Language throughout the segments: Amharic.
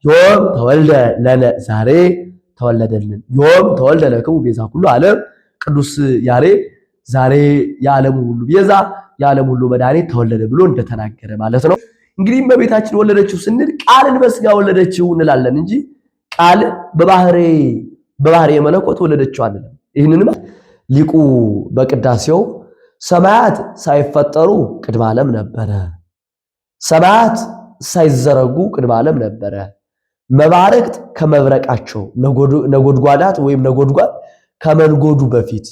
ዮም ተወልደ ለነ ዛሬ ተወለደልን። ዮም ተወልደ ለክሙ ቤዛ ኩሉ ዓለም ቅዱስ ያሬድ ዛሬ የዓለሙ ሁሉ ቤዛ የዓለም ሁሉ መድኃኒት ተወለደ ብሎ እንደተናገረ ማለት ነው። እንግዲህ እመቤታችን ወለደችው ስንል ቃልን በስጋ ወለደችው እንላለን እንጂ ቃል በባህሪ የመለኮት ወለደችው አንልም። ይህንንም ሊቁ በቅዳሴው ሰማያት ሳይፈጠሩ ቅድመ ዓለም ነበረ፣ ሰማያት ሳይዘረጉ ቅድመ ዓለም ነበረ፣ መባረክት ከመብረቃቸው ነጎድጓዳት ወይም ነጎድጓድ ከመንጎዱ በፊት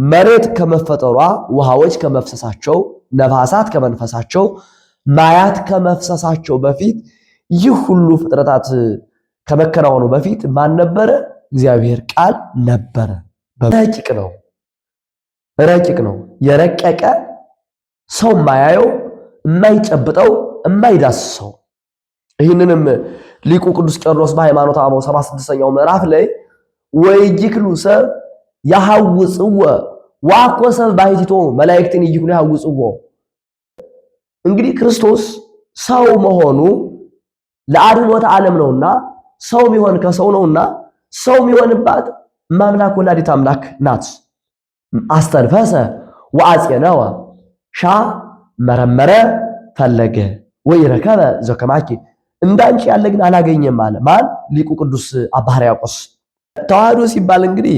መሬት ከመፈጠሯ ውሃዎች ከመፍሰሳቸው ነፋሳት ከመንፈሳቸው ማያት ከመፍሰሳቸው በፊት ይህ ሁሉ ፍጥረታት ከመከናወኑ በፊት ማን ነበረ? እግዚአብሔር ቃል ነበረ። ረቂቅ ነው፣ ረቂቅ ነው። የረቀቀ ሰው የማያየው የማይጨብጠው የማይዳስሰው። ይህንንም ሊቁ ቅዱስ ቄርሎስ በሃይማኖተ አበው 76ኛው ምዕራፍ ላይ ወኢይክሉ ሰብእ የሐውፅዎ ወአኮ ሰብእ ባሕቲቶ መላእክትን ኢይክሉ የሐውፅዎ። እንግዲህ ክርስቶስ ሰው መሆኑ ለአድኅኖተ ዓለም ነውና ሰው የሚሆን ከሰው ነውና ሰው የሚሆንባት ማምላክ ወላዲት አምላክ ናት። አስተንፈሰ ወአጼነወ ሻ መረመረ ፈለገ ወይ ረከበ ዘከማኪ እንዳንቺ ያለ ግን አላገኘም አለ። ማን? ሊቁ ቅዱስ አባ ሕርያቆስ። ተዋህዶ ሲባል እንግዲህ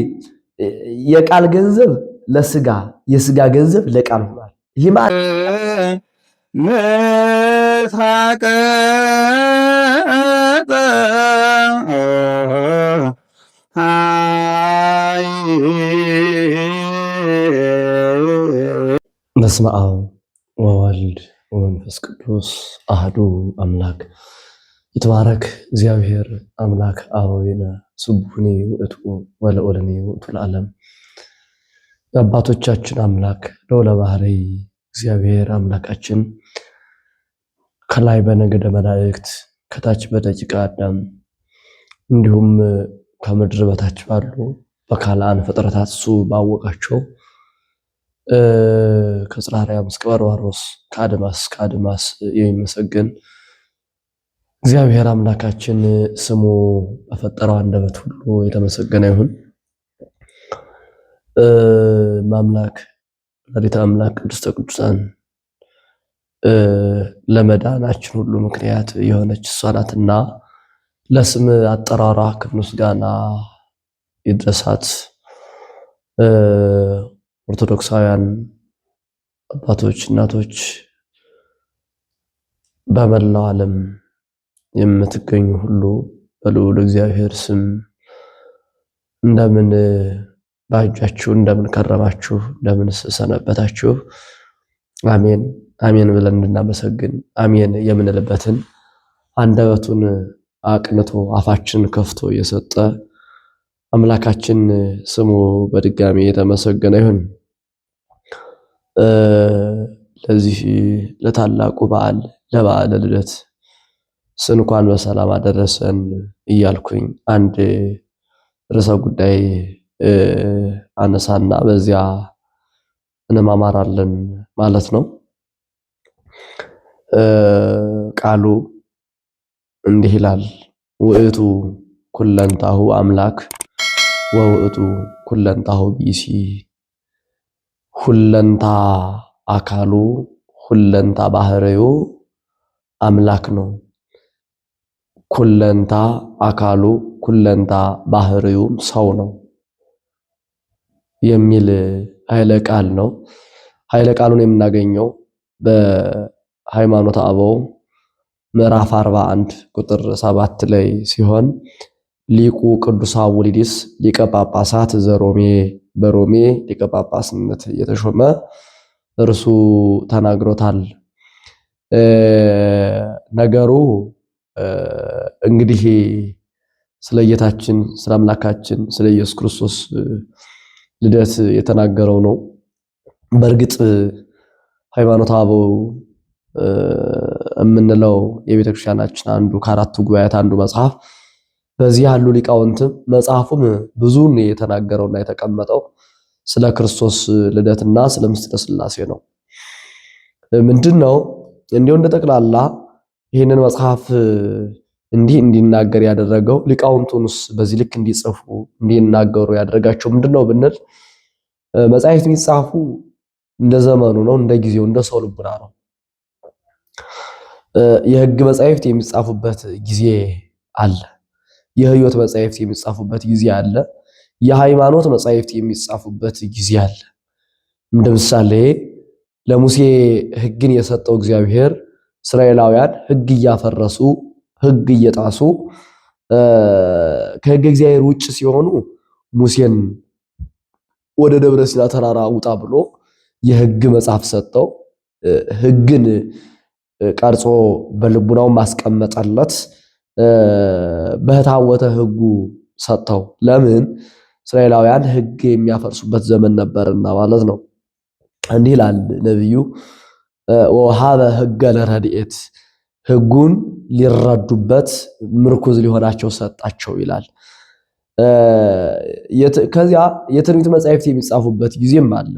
የቃል ገንዘብ ለስጋ የስጋ ገንዘብ ለቃል ሆኗል። ይህ ማለት ምሳቀ በስመ አብ ወወልድ ወመንፈስ ቅዱስ አህዱ አምላክ። ይትባረክ እግዚአብሔር አምላክ አበዊነ ስቡሕኒ ውእቱ ወለኦልኒ ውእቱ ለዓለም። የአባቶቻችን አምላክ ልዑለ ባሕርይ እግዚአብሔር አምላካችን ከላይ በነገደ መላእክት ከታች በደቂቀ አዳም እንዲሁም ከምድር በታች ባሉ በካልአን ፍጥረታት እሱ ባወቃቸው ከጽርሐ አርያም እስከ በርባሮስ ከአድማስ እስከ አድማስ የሚመሰገን እግዚአብሔር አምላካችን ስሙ በፈጠረው አንደበት ሁሉ የተመሰገነ ይሁን። ማምላክ ወላዲተ አምላክ ቅድስተ ቅዱሳን ለመዳናችን ሁሉ ምክንያት የሆነች እሷ ናትና ለስም አጠራሯ ክብር ምስጋና ይድረሳት። ኦርቶዶክሳውያን አባቶች፣ እናቶች በመላው ዓለም የምትገኙ ሁሉ በልዑል እግዚአብሔር ስም እንደምን ባጃችሁ፣ እንደምን ከረማችሁ፣ እንደምን ሰነበታችሁ? አሜን አሜን ብለን እንድናመሰግን አሜን የምንልበትን አንደበቱን አቅንቶ አፋችንን ከፍቶ የሰጠ አምላካችን ስሙ በድጋሚ የተመሰገነ ይሁን። ለዚህ ለታላቁ በዓል ለበዓለ ልደት እንኳን በሰላም አደረሰን እያልኩኝ አንድ ርዕሰ ጉዳይ አነሳና በዚያ እንማማራለን ማለት ነው። ቃሉ እንዲህ ይላል፣ ውእቱ ኩለንታሁ አምላክ ወውእቱ ኩለንታሁ ብእሲ። ሁለንታ አካሉ ሁለንታ ባህሪው አምላክ ነው። ኩለንታ አካሉ ኩለንታ ባህሪውም ሰው ነው የሚል ኃይለ ቃል ነው። ኃይለ ቃሉን የምናገኘው በሃይማኖተ አበው ምዕራፍ 41 ቁጥር 7 ላይ ሲሆን ሊቁ ቅዱስ አቡሊዲስ ሊቀ ጳጳሳት ዘሮሜ በሮሜ ሊቀ ጳጳስነት የተሾመ እርሱ ተናግሮታል። ነገሩ እንግዲህ ስለ ጌታችን ስለ አምላካችን ስለ ኢየሱስ ክርስቶስ ልደት የተናገረው ነው። በእርግጥ ሃይማኖተ አበው የምንለው የቤተክርስቲያናችን አንዱ ከአራቱ ጉባኤያት አንዱ መጽሐፍ በዚህ ያሉ ሊቃውንትም መጽሐፉም ብዙን የተናገረውና የተቀመጠው ስለ ክርስቶስ ልደትና ስለ ምስጢረ ሥላሴ ነው። ምንድን ነው እንዲሁ እንደ ጠቅላላ ይህንን መጽሐፍ እንዲህ እንዲናገር ያደረገው ሊቃውንቱንስ በዚህ ልክ እንዲጽፉ እንዲናገሩ ያደረጋቸው ምንድን ነው ብንል መጻሕፍት የሚጻፉ እንደ ዘመኑ ነው፣ እንደ ጊዜው፣ እንደ ሰው ልቡና ነው። የሕግ መጻሕፍት የሚጻፉበት ጊዜ አለ። የሕይወት መጻሕፍት የሚጻፉበት ጊዜ አለ። የሃይማኖት መጻሕፍት የሚጻፉበት ጊዜ አለ። እንደ ምሳሌ ለሙሴ ሕግን የሰጠው እግዚአብሔር እስራኤላውያን ሕግ እያፈረሱ ሕግ እየጣሱ ከሕግ እግዚአብሔር ውጭ ሲሆኑ ሙሴን ወደ ደብረ ሲና ተራራ ውጣ ብሎ የሕግ መጽሐፍ ሰጠው። ሕግን ቀርጾ በልቡናው ማስቀመጠለት በታወተ ሕጉ ሰጥተው። ለምን? እስራኤላውያን ሕግ የሚያፈርሱበት ዘመን ነበርና ማለት ነው። እንዲህ ይላል ነቢዩ፣ ወሃበ ሕገ ለረድኤት፣ ሕጉን ሊረዱበት ምርኩዝ ሊሆናቸው ሰጣቸው ይላል። ከዚያ የትንቢት መጻሕፍት የሚጻፉበት ጊዜም አለ።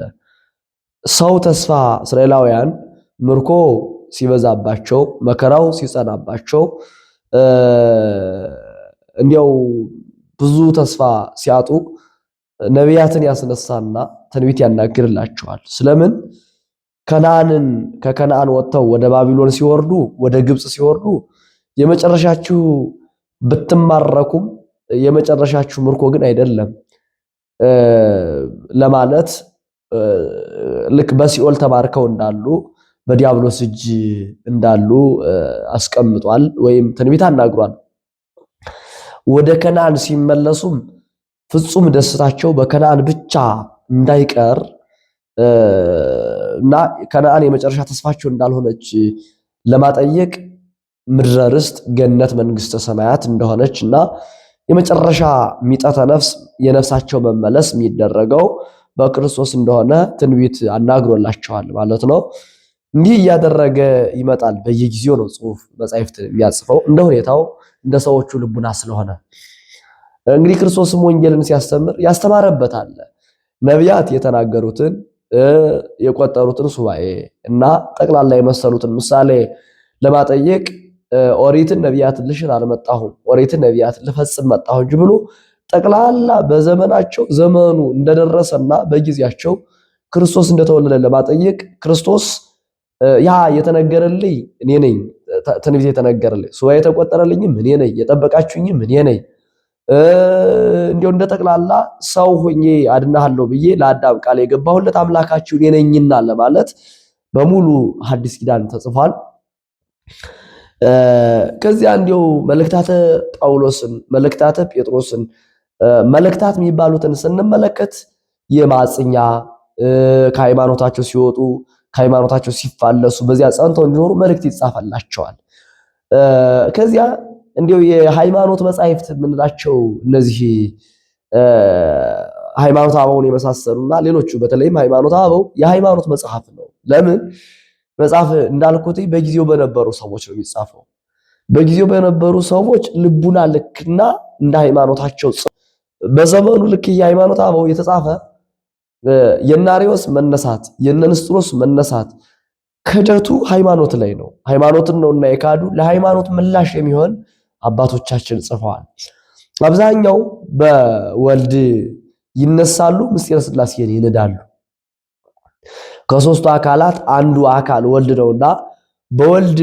ሰው ተስፋ እስራኤላውያን ምርኮ ሲበዛባቸው መከራው ሲጸናባቸው እንዲያው ብዙ ተስፋ ሲያጡ ነቢያትን ያስነሳና ትንቢት ያናግርላቸዋል። ስለምን? ከነአንን ከከነአን ወጥተው ወደ ባቢሎን ሲወርዱ፣ ወደ ግብፅ ሲወርዱ የመጨረሻችሁ ብትማረኩም የመጨረሻችሁ ምርኮ ግን አይደለም ለማለት ልክ በሲኦል ተማርከው እንዳሉ በዲያብሎስ እጅ እንዳሉ አስቀምጧል ወይም ትንቢት አናግሯል። ወደ ከነአን ሲመለሱም ፍጹም ደስታቸው በከነአን ብቻ እንዳይቀር እና ከነአን የመጨረሻ ተስፋቸው እንዳልሆነች ለማጠየቅ ምድረ ርስት ገነት መንግስተ ሰማያት እንደሆነች እና የመጨረሻ ሚጠተ ነፍስ የነፍሳቸው መመለስ የሚደረገው በክርስቶስ እንደሆነ ትንቢት አናግሮላቸዋል ማለት ነው። እንዲህ እያደረገ ይመጣል። በየጊዜው ነው ጽሁፍ መጻሕፍት የሚያጽፈው እንደ ሁኔታው እንደ ሰዎቹ ልቡና ስለሆነ። እንግዲህ ክርስቶስም ወንጌልን ሲያስተምር ያስተማረበት አለ። ነቢያት የተናገሩትን የቆጠሩትን ሱባኤ እና ጠቅላላ የመሰሉትን ምሳሌ ለማጠየቅ ኦሪትን ነቢያትን ልሽር አልመጣሁም፣ ኦሪትን ነቢያትን ልፈጽም መጣሁ እንጂ ብሎ ጠቅላላ በዘመናቸው ዘመኑ እንደደረሰና በጊዜያቸው ክርስቶስ እንደተወለደ ለማጠየቅ ክርስቶስ ያ የተነገረልኝ እኔ ነኝ፣ ትንቢት የተነገረልኝ ሱባኤ የተቆጠረልኝም እኔ ነኝ፣ የጠበቃችሁኝም እኔ ነኝ፣ እንዲያው እንደ ጠቅላላ ሰው ሆኜ አድናለሁ ብዬ ለአዳም ቃል የገባሁለት አምላካችሁ እኔ ነኝና ለማለት በሙሉ ሐዲስ ኪዳን ተጽፏል። ከዚያ እንዲያው መልእክታተ ጳውሎስን፣ መልእክታተ ጴጥሮስን፣ መልእክታት የሚባሉትን ስንመለከት የማጽኛ ከሃይማኖታቸው ሲወጡ ከሃይማኖታቸው ሲፋለሱ በዚያ ጸንተው እንዲኖሩ መልእክት ይጻፈላቸዋል። ከዚያ እንዲያው የሃይማኖት መጻሕፍት የምንላቸው እነዚህ ሃይማኖት አበውን የመሳሰሉና ሌሎቹ በተለይም ሃይማኖት አበው የሃይማኖት መጽሐፍ ነው። ለምን መጽሐፍ እንዳልኩት በጊዜው በነበሩ ሰዎች ነው የሚጻፈው። በጊዜው በነበሩ ሰዎች ልቡና ልክና እንደ ሃይማኖታቸው በዘመኑ ልክ የሃይማኖት አበው የተጻፈ የናሪዎስ መነሳት የነንስጥሮስ መነሳት ክህደቱ ሃይማኖት ላይ ነው። ሃይማኖትን ነውና የካዱ ለሃይማኖት ምላሽ የሚሆን አባቶቻችን ጽፈዋል። አብዛኛው በወልድ ይነሳሉ፣ ምስጢረ ሥላሴን ይንዳሉ። ከሶስቱ አካላት አንዱ አካል ወልድ ነውና በወልድ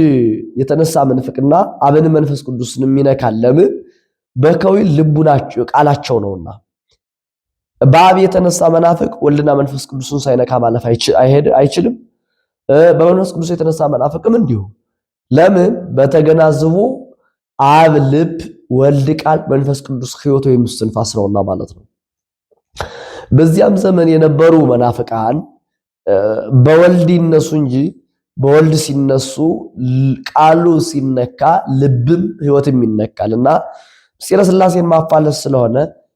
የተነሳ ምንፍቅና አብን መንፈስ ቅዱስንም ይነካል። ለምን? በከዊል ልቡናቸው ቃላቸው ነውና። በአብ የተነሳ መናፍቅ ወልድና መንፈስ ቅዱስን ሳይነካ ማለፍ አይችልም። በመንፈስ ቅዱስ የተነሳ መናፍቅም እንዲሁ። ለምን? በተገናዝቦ አብ ልብ፣ ወልድ ቃል፣ መንፈስ ቅዱስ ሕይወት ወይም እስትንፋስ ነውና ማለት ነው። በዚያም ዘመን የነበሩ መናፍቃን በወልድ ይነሱ እንጂ በወልድ ሲነሱ ቃሉ ሲነካ ልብም ሕይወትም ይነካል እና ምስጢረ ሥላሴን ማፋለስ ስለሆነ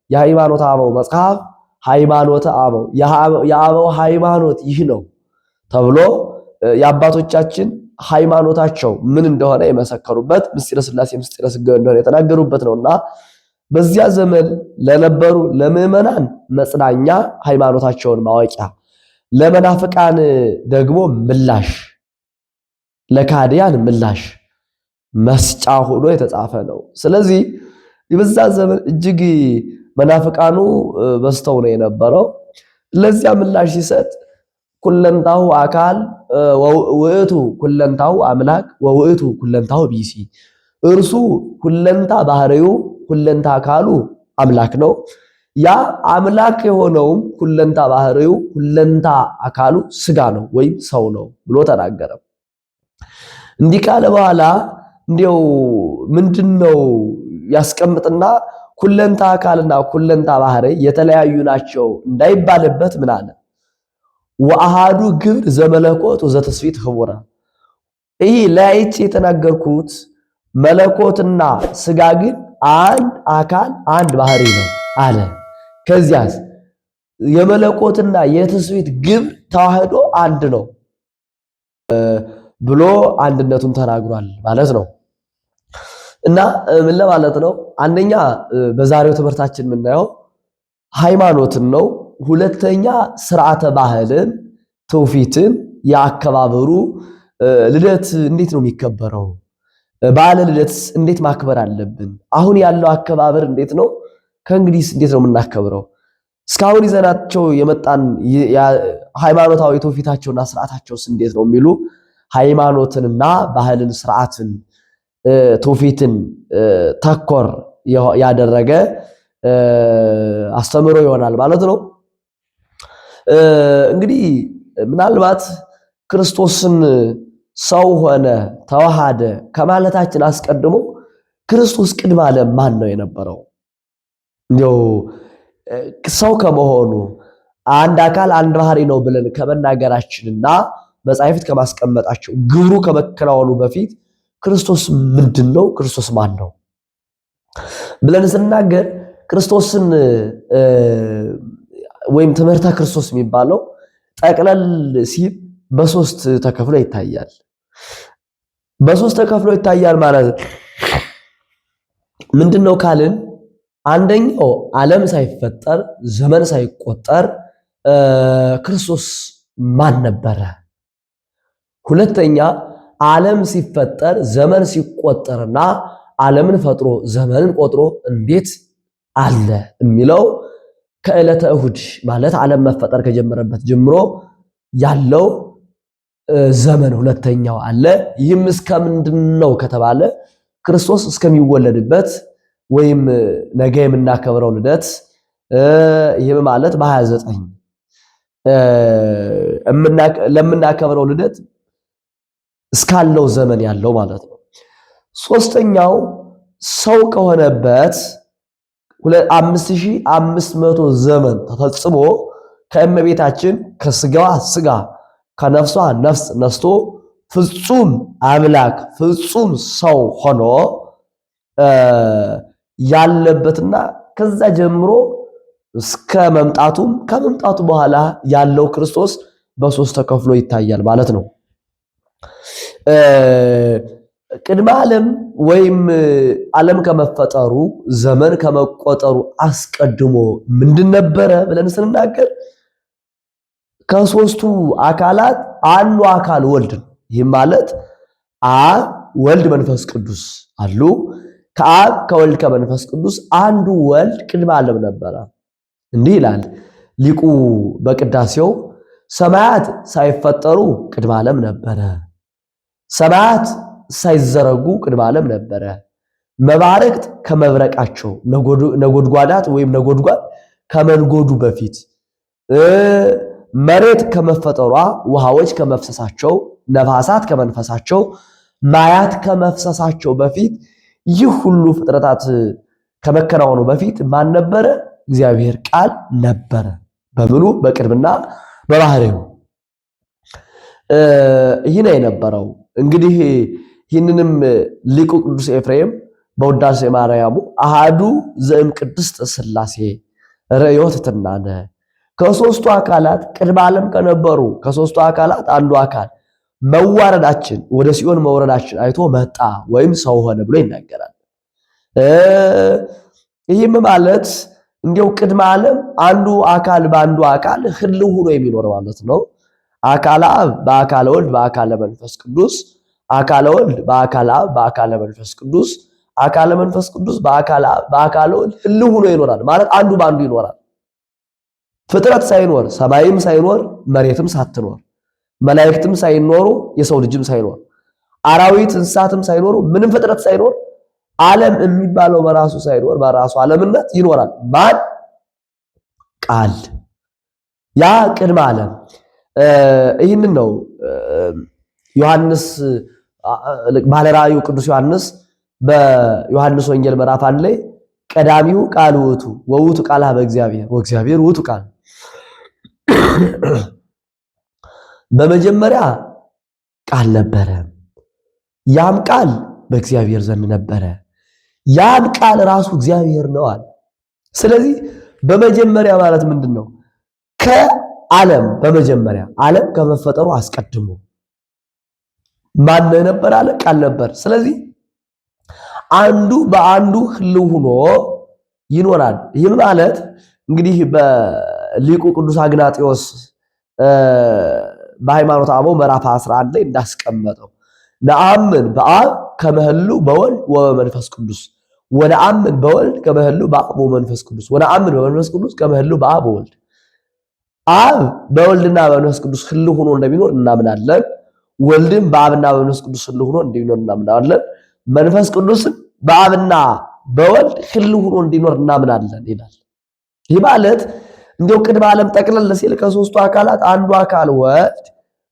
የሃይማኖት አበው መጽሐፍ ሃይማኖተ አበው የአበው ሃይማኖት ይህ ነው ተብሎ የአባቶቻችን ሃይማኖታቸው ምን እንደሆነ የመሰከሩበት ምስጢረ ሥላሴ ምስጢረ ሥጋዌ እንደሆነ የተናገሩበት ነውና በዚያ ዘመን ለነበሩ ለምዕመናን መጽናኛ ሃይማኖታቸውን ማወቂያ፣ ለመናፍቃን ደግሞ ምላሽ፣ ለካዲያን ምላሽ መስጫ ሆኖ የተጻፈ ነው። ስለዚህ በዛ ዘመን እጅግ መናፍቃኑ በዝተው ነው የነበረው። ለዚያ ምላሽ ሲሰጥ ኩለንታሁ አካል ውእቱ ኩለንታሁ አምላክ ወውእቱ ኩለንታሁ ቢሲ፣ እርሱ ኩለንታ ባህሪው ኩለንታ አካሉ አምላክ ነው። ያ አምላክ የሆነውም ኩለንታ ባህሪው ኩለንታ አካሉ ስጋ ነው ወይም ሰው ነው ብሎ ተናገረ። እንዲህ ካለ በኋላ እንዲያው ምንድነው ያስቀምጥና ኩለንታ አካልና ኩለንታ ባህሪ የተለያዩ ናቸው እንዳይባልበት ምን አለ? ወአሃዱ ግብር ዘመለኮት ወዘተስፊት ህቡረ። ይህ ለያይቼ የተናገርኩት መለኮትና ስጋ ግን አንድ አካል አንድ ባህሪ ነው አለ። ከዚያስ የመለኮትና የትስብእት ግብር ተዋህዶ አንድ ነው ብሎ አንድነቱን ተናግሯል ማለት ነው። እና ምን ለማለት ነው? አንደኛ በዛሬው ትምህርታችን የምናየው ሃይማኖትን ነው። ሁለተኛ ስርዓተ ባህልን፣ ትውፊትን፣ የአከባበሩ ልደት እንዴት ነው የሚከበረው? በዓለ ልደትስ እንዴት ማክበር አለብን? አሁን ያለው አከባበር እንዴት ነው? ከእንግዲህስ እንዴት ነው የምናከብረው? እስካሁን ይዘናቸው የመጣን ሃይማኖታዊ ትውፊታቸውና ስርዓታቸውስ እንዴት ነው የሚሉ ሃይማኖትንና ባህልን ስርዓትን ትውፊትን ተኮር ያደረገ አስተምህሮ ይሆናል ማለት ነው። እንግዲህ ምናልባት ክርስቶስን ሰው ሆነ ተዋሃደ ከማለታችን አስቀድሞ ክርስቶስ ቅድመ ዓለም ማን ነው የነበረው? እንዲያው ሰው ከመሆኑ አንድ አካል አንድ ባህሪ ነው ብለን ከመናገራችንና መጻሕፍት ከማስቀመጣቸው ግብሩ ከመከናወኑ በፊት ክርስቶስ ምንድን ነው? ክርስቶስ ማን ነው ብለን ስናገር ክርስቶስን ወይም ትምህርተ ክርስቶስ የሚባለው ጠቅለል ሲል በሶስት ተከፍሎ ይታያል። በሶስት ተከፍሎ ይታያል ማለት ምንድን ነው ካልን፣ አንደኛው ዓለም ሳይፈጠር ዘመን ሳይቆጠር ክርስቶስ ማን ነበረ? ሁለተኛ ዓለም ሲፈጠር ዘመን ሲቆጠርና ዓለምን ፈጥሮ ዘመንን ቆጥሮ እንዴት አለ የሚለው ከዕለተ እሁድ ማለት ዓለም መፈጠር ከጀመረበት ጀምሮ ያለው ዘመን ሁለተኛው አለ። ይህም እስከ ምንድን ነው ከተባለ ክርስቶስ እስከሚወለድበት ወይም ነገ የምናከብረው ልደት፣ ይህም ማለት በ29 ለምናከብረው ልደት እስካለው ዘመን ያለው ማለት ነው። ሶስተኛው ሰው ከሆነበት 5500 ዘመን ተፈጽሞ ከእመቤታችን ከስጋዋ ስጋ ከነፍሷ ነፍስ ነስቶ ፍጹም አምላክ ፍጹም ሰው ሆኖ ያለበትና ከዛ ጀምሮ እስከ መምጣቱም ከመምጣቱ በኋላ ያለው ክርስቶስ በሶስት ተከፍሎ ይታያል ማለት ነው። ቅድመ ዓለም ወይም ዓለም ከመፈጠሩ ዘመን ከመቆጠሩ አስቀድሞ ምንድን ነበረ ብለን ስንናገር ከሶስቱ አካላት አንዱ አካል ወልድ ነው። ይህም ማለት አብ፣ ወልድ፣ መንፈስ ቅዱስ አሉ። ከአብ ከወልድ ከመንፈስ ቅዱስ አንዱ ወልድ ቅድመ ዓለም ነበረ። እንዲህ ይላል ሊቁ በቅዳሴው ሰማያት ሳይፈጠሩ ቅድመ ዓለም ነበረ። ሰማያት ሳይዘረጉ ቅድመ ዓለም ነበረ። መባረቅት ከመብረቃቸው ነጎድጓዳት ወይም ነጎድጓድ ከመንጎዱ በፊት፣ መሬት ከመፈጠሯ ውሃዎች ከመፍሰሳቸው፣ ነፋሳት ከመንፈሳቸው፣ ማያት ከመፍሰሳቸው በፊት ይህ ሁሉ ፍጥረታት ከመከናወኑ በፊት ማን ነበረ? እግዚአብሔር ቃል ነበረ። በምኑ? በቅድምና በባህሪው ይህ ነው የነበረው። እንግዲህ ይህንንም ሊቁ ቅዱስ ኤፍሬም በውዳሴ ማርያሙ አሃዱ ዘእም ቅድስት ሥላሴ ርእዮ ትትናነ፣ ከሶስቱ አካላት ቅድመ ዓለም ከነበሩ ከሶስቱ አካላት አንዱ አካል መዋረዳችን ወደ ሲኦል መውረዳችን አይቶ መጣ ወይም ሰው ሆነ ብሎ ይናገራል። ይህም ማለት እንዲያው ቅድመ ዓለም አንዱ አካል በአንዱ አካል ህልው ሆኖ የሚኖር ማለት ነው። አካለ አብ በአካለ ወልድ በአካለ መንፈስ ቅዱስ፣ አካለ ወልድ በአካለ አብ በአካለ መንፈስ ቅዱስ፣ አካለ መንፈስ ቅዱስ በአካለ አብ በአካለ ወልድ ህልው ሆኖ ይኖራል ማለት አንዱ በአንዱ ይኖራል። ፍጥረት ሳይኖር ሰማይም ሳይኖር መሬትም ሳትኖር መላእክትም ሳይኖሩ የሰው ልጅም ሳይኖር አራዊት እንስሳትም ሳይኖሩ ምንም ፍጥረት ሳይኖር ዓለም የሚባለው በራሱ ሳይኖር በራሱ ዓለምነት ይኖራል። ማን? ቃል። ያ ቅድመ ዓለም። ይህንን ነው ዮሐንስ ባለራእዩ ቅዱስ ዮሐንስ በዮሐንስ ወንጌል ምዕራፍ 1 ላይ ቀዳሚው ቃል ውእቱ ወውእቱ ቃል ኀበ እግዚአብሔር ወእግዚአብሔር ውእቱ ቃል፣ በመጀመሪያ ቃል ነበረ፣ ያም ቃል በእግዚአብሔር ዘንድ ነበረ፣ ያም ቃል ራሱ እግዚአብሔር ነው አለ። ስለዚህ በመጀመሪያ ማለት ምንድን ነው? ከዓለም በመጀመሪያ ዓለም ከመፈጠሩ አስቀድሞ ማን ነበር አለ? ቃል ነበር። ስለዚህ አንዱ በአንዱ ህልው ሆኖ ይኖራል። ይህም ማለት እንግዲህ በሊቁ ቅዱስ አግናጢዮስ በሃይማኖተ አበው ምዕራፍ 11 ላይ እንዳስቀመጠው ነአምን በአብ ከመህሉ በወልድ ወበመንፈስ ቅዱስ ወነአምን በወልድ ከመህሉ በአብ ወመንፈስ ቅዱስ ወነአምን በመንፈስ ቅዱስ ከመህሉ በአብ ወወልድ። አብ በወልድና በመንፈስ ቅዱስ ህልው ሆኖ እንደሚኖር እናምናለን። ወልድም በአብና በመንፈስ ቅዱስ ህልው ሆኖ እንደሚኖር እናምናለን። መንፈስ ቅዱስም በአብና በወልድ ህልው ሆኖ እንዲኖር እናምናለን ይላል። ይህ ማለት እንዲያው ቅድመ ዓለም ጠቅለል ሲል ከሶስቱ አካላት አንዱ አካል ወልድ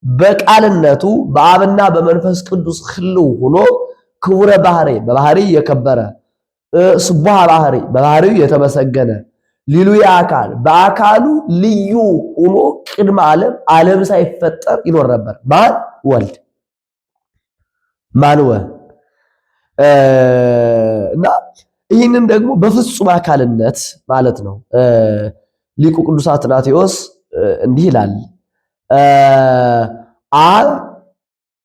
በቃልነቱ በአብና በመንፈስ ቅዱስ ህልው ሆኖ ክቡረ ባህሪ በባህሪ የከበረ፣ ስቡሐ ባህሪ በባህሪው የተመሰገነ፣ ሊሉያ አካል በአካሉ ልዩ ሆኖ ቅድመ ዓለም ዓለም ሳይፈጠር ይኖር ነበር። ማን? ወልድ። ማን ወ እና ይህንን ደግሞ በፍጹም አካልነት ማለት ነው። ሊቁ ቅዱስ አትናቴዎስ እንዲህ ይላል፣ አብ